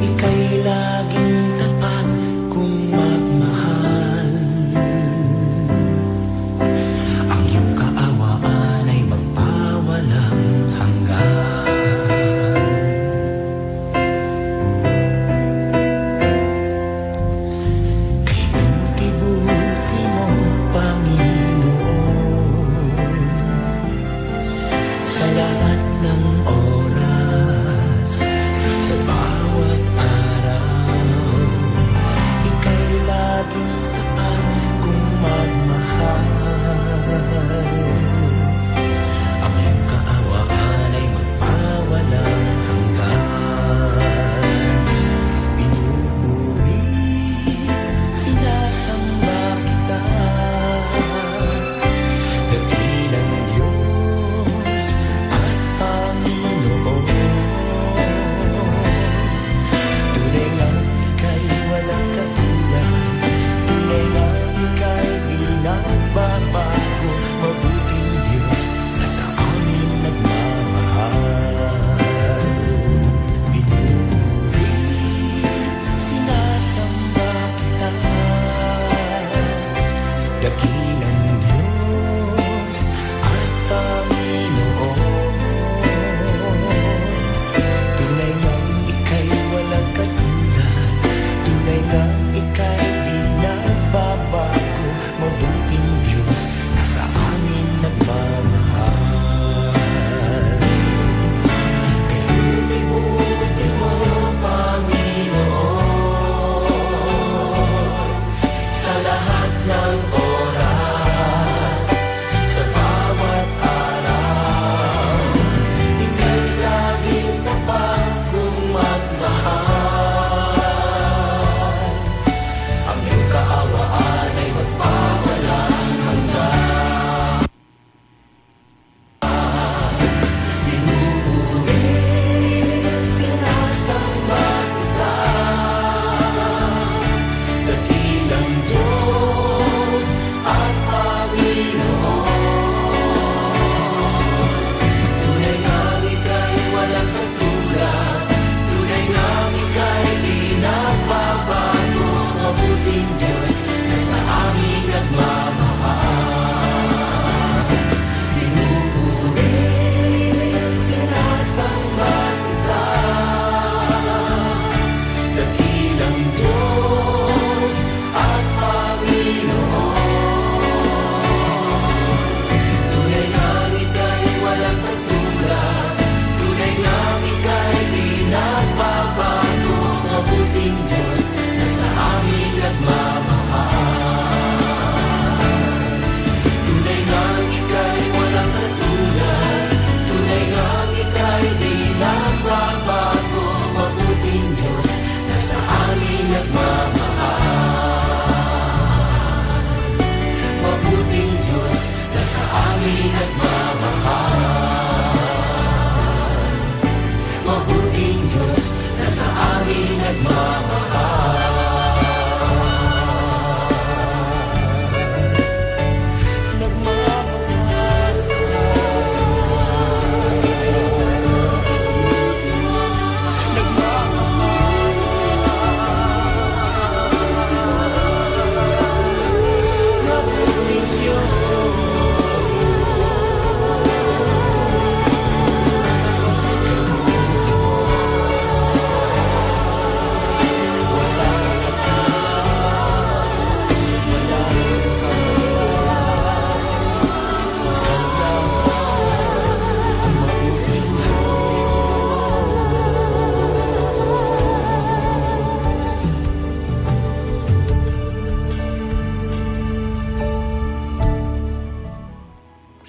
ika'y laging tapat kong magmahal.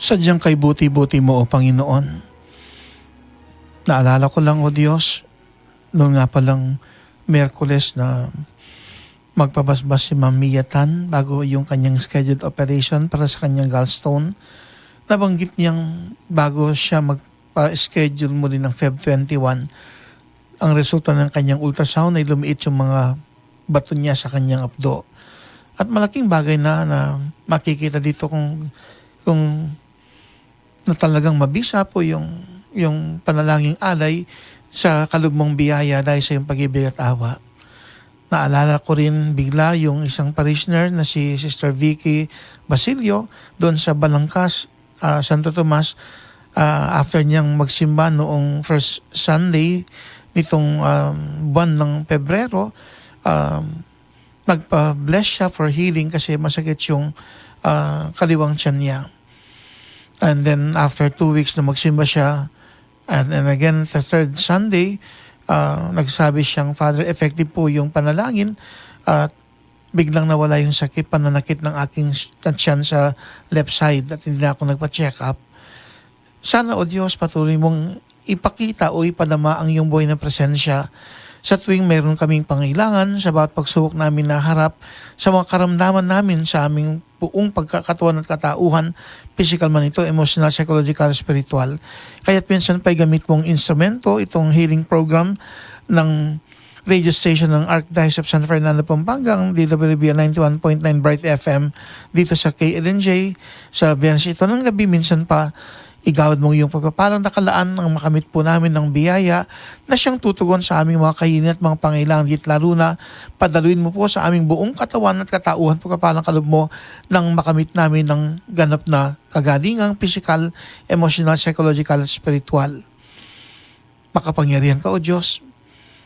Sadyang kaibuti-buti mo, O Panginoon. Naalala ko lang, O Diyos, noon nga palang Miyerkules na magpabasbas si Ma'am Mia Tan bago yung kanyang scheduled operation para sa kanyang gallstone. Nabanggit niyang bago siya magpa-schedule muli ng Feb twenty-one, ang resulta ng kanyang ultrasound ay lumiit yung mga bato niya sa kanyang apdo. At malaking bagay na, na makikita dito kung, kung na talagang mabisa po yung, yung panalangin alay sa kalub mong biyaya dahil sa iyong pag-ibig at awa. Naalala ko rin bigla yung isang parishioner na si Sister Vicky Basilio doon sa Balangkas, ah, Santo Tomas, ah, after niyang magsimba noong first Sunday nitong, um, buwan ng Pebrero, um, nagpa-bless siya for healing kasi masakit yung, ah, kaliwang tiyan niya. And then after two weeks na magsimba siya, and, and again sa third Sunday, ah, nagsabi siyang, "Father, effective po yung panalangin." At biglang nawala yung sakit, pananakit ng aking s-, tiyan sa left side at hindi na ako nagpa-check up. Sana, O Diyos, patuloy mong ipakita o ipadama ang iyong buhay na presensya sa tuwing mayroon kaming pangailangan, sa bawat pagsubok namin naharap, sa mga karamdaman namin sa aming buong pagkakatuan at katauhan, pisikal man ito, emosyonal, psychological, spiritual. Kaya't minsan pa'y gamit mong instrumento itong healing program ng radio station ng Archdiocese of San Fernando, Pampanga, ang D W B ninety-one point nine Bright F M, dito sa K L N J, sa Biyernes ito ng gabi, minsan pa, igawad mong iyong pagpapalang nakalaan ang makamit po namin ng biyaya na siyang tutugon sa aming mga kahilingan at mga pangailangan, at lalo na, padaluin mo po sa aming buong katawan at katauhan, pagpapalang kaloob mo, nang makamit namin ng ganap na kagalingang pisikal, emosyonal, psychological, at spiritual. Makapangyarihan ka, O Diyos,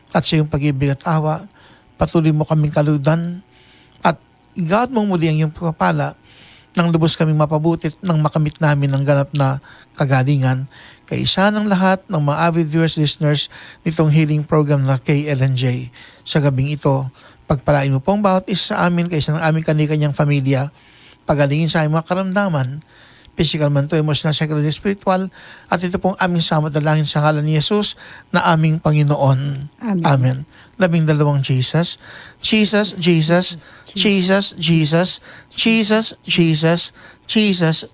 at sa iyong pag-ibig at awa, patuloy mo kaming kalugdan at igawad mong muli ang iyong pagpapala nang lubos kaming mapabutit nang makamit namin ang ganap na kagalingan. Kaisa ng lahat ng mga avid viewers, listeners nitong healing program na K L N J sa gabing ito, pagpalain mo po ang bawat isa sa amin, kaisa ng aming kani-kanyang pamilya, pagalingin sa aming mga karamdaman, pisikal man to, emosyonal, psychological, spiritual, at ito pong aming samot dalangin sa ngalan ni Jesus na aming Panginoon. Amen. Amen. Labing dalawang Jesus. Jesus, Jesus, Jesus, Jesus, Jesus, Jesus,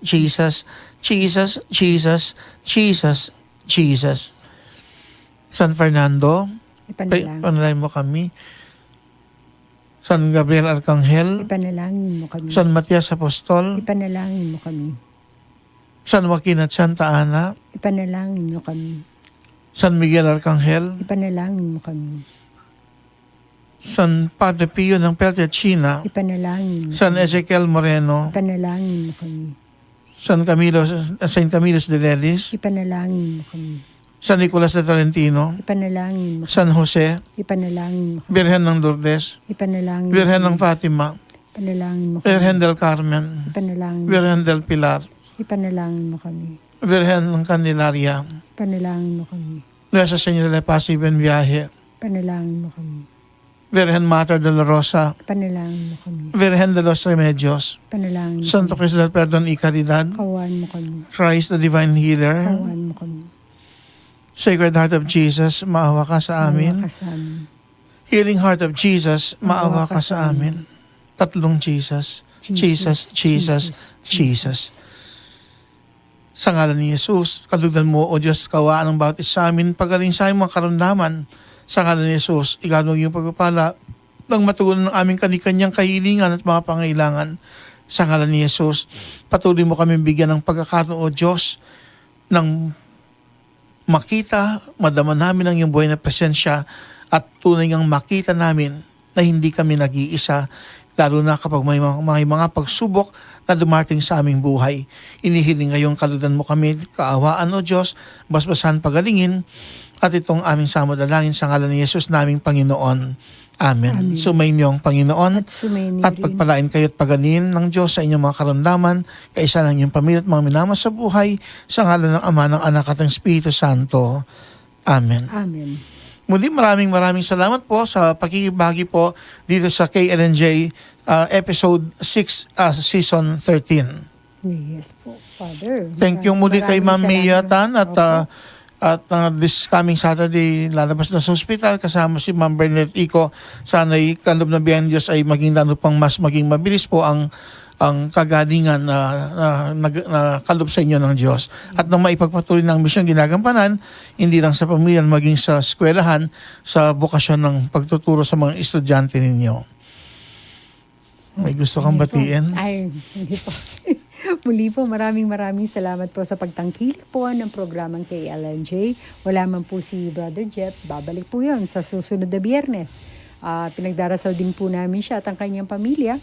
Jesus, Jesus, Jesus, Jesus, Jesus, Jesus. San Fernando, Ipanalangin. Ipanalangin mo kami. San Gabriel Arkanghel, Ipanalangin mo kami. San Matias Apostol, Ipanalangin mo kami. San Joaquin at Santa Ana, Ipanalangin mo kami. San Miguel Arkanghel, Ipanalangin mo kami. San Padre Pio ng Pietrelcina, Ipanalangin mo San kami. Ezekiel Moreno, Ipanalangin mo kami. San Camilo, Saint Camillus de Lelis, Ipanalangin mo kami. San Nicolas de Tolentino, Ipanalangin mo kami. San Jose, Ipanalangin mo kami. Birhen ng Lourdes, Ipanalangin mo kami. Birhen ng Fatima, Ipanalangin mo kami. Birhen del Carmen, Ipanalangin mo kami. Birhen del Pilar, Ipanalangin mo kami. Birhen ng Candelaria, Ipanalangin mo kami. Nuestra Señora de la Paz y Buen Viaje, Ipanalangin mo kami. Virgen Mater de la Rosa, Ipanalangin mo kami. Virgen de los Remedios, Ipanalangin mo Santo kami. Cristo del Perdon y Caridad, Kaawaan mo kami. Christ the Divine Healer, Kaawaan mo kami. Sacred Heart of Jesus, maawa ka sa amin. Maawa ka sa amin. Healing Heart of Jesus, maawa ka sa amin. Tatlong Jesus. Jesus, Jesus, Jesus, Jesus. Sa ngalan ni Jesus, kalugdan mo, O Diyos, kaawaan ang bawat isa sa amin, pagaling sa aming mga karamdaman. Sa ngalan ni Jesus, igawad mo ing pagpapala nang matugunan ang aming kani-kanyang kahilingan at mga pangailangan. Sa ngalan ni Jesus, patuloy mo kaming bigyan ng pagkakataon, O Diyos, nang makita, madama namin ang iyong buhay na presensya at tunay ngang makita namin na hindi kami nag-iisa, lalo na kapag may mga, may mga pagsubok na dumarating sa aming buhay. Inihiling ngayong kalugdan mo kami, kaawaan, O Diyos, basbasan, pagalingin, at itong aming samot dalangin sa ngalan ni Jesus naming Panginoon. Amen. Amen. Sumainyo ang Panginoon. At sumainyo rin. At pagpalain kayo at pagalingin ng Diyos sa inyong mga karamdaman, kaisa ng inyong pamilya at mga minamahal sa buhay, sa ngalan ng Ama, ng Anak, at ng Espiritu Santo. Amen. Amen. Muli, maraming, maraming salamat po sa pakikibahagi po dito sa K L N J, ah, episode six, ah, season thirteen. Yes po, Father. Thank you muli kay Ma'am Mia Tan at, ah, at, ah, this coming Saturday, lalabas na sa ospital kasama si Ma'am Bernadette Ico. Sana ay kaloob na biyang Diyos ay maging lalo pang mas maging mabilis po ang, ang kagalingan na, na, na, na kaloob sa inyo ng Diyos. At nang maipagpatuloy ng misyon ginagampanan, hindi lang sa pamilya, maging sa eskwelahan, sa bokasyon ng pagtuturo sa mga estudyante ninyo. May gusto kang batiin? Ay, hindi po. Muli po, maraming maraming salamat po sa pagtangkilik po ng programang K L N J. Wala man po si Brother Jeff, babalik po yun sa susunod na Biyernes. Ah, pinagdarasal din po namin siya at ang kanyang pamilya.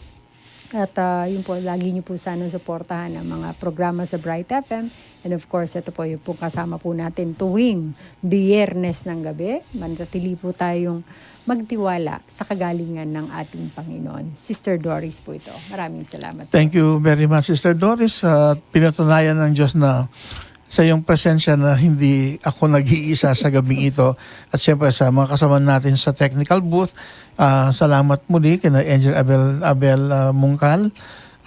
At ah, yun po, lagi niyo po sana suportahan ang mga programa sa Bright F M. And of course, ito po yung pong kasama po natin tuwing Biyernes ng gabi. Manatili po tayong magtiwala sa kagalingan ng ating Panginoon. Sister Doris po ito. Maraming salamat po. Thank you very much, Sister Doris. Ah, pinatunayan ng Diyos na sa iyong presensya na hindi ako nag-iisa sa gabing ito. At siyempre sa mga kasama natin sa technical booth, ah, salamat muli kina Angel Abel, Abel, ah, Mungkal.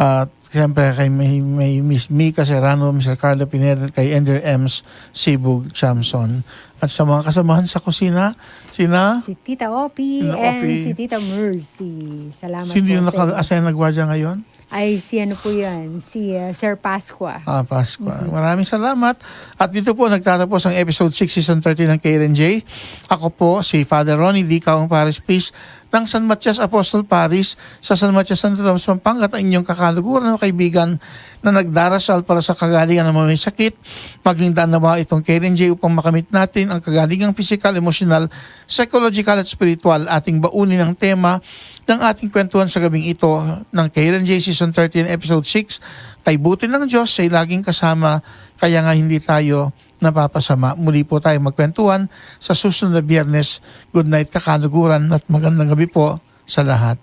At siyempre kay may, may Miss Mika Serrano, Mister Carlo Pineda, at kay Angel Ems Sibug Chamson. At sa mga kasamahan sa kusina, sina Si Tita Opi Tita and Opi. Si Tita Mercy. Salamat Sino po yung sa inyo. Naka-assign na gwardiya ngayon? Ay, si ano po yan? Si ah, Sir Pasqua. Ah, Pasqua. Mhm. Maraming salamat. At dito po nagtatapos ang episode six, season thirteen ng K L N J. Ako po si Father Ronnie D. Kaong, Parish Priest ng San Matias Apostol Parish sa San Matias, Santo Tomas, Pampanga, at ang inyong kakaluguran o kaibigan na nagdarasal para sa kagalingan ng mga may sakit. Maging daan nawa itong K L N J upang makamit natin ang kagalingang pisikal, emosyonal, psychological at spiritual. Ating baunin ang tema ng ating kwentuhan sa gabing ito ng K L N J Season thirteen, Episode six, Kaibuti ng Diyos siya'y laging kasama, kaya nga hindi tayo napapasama. Muli po tayo magkwentuhan sa susunod na Biyernes. Good night, kakaluguran, at magandang gabi po sa lahat.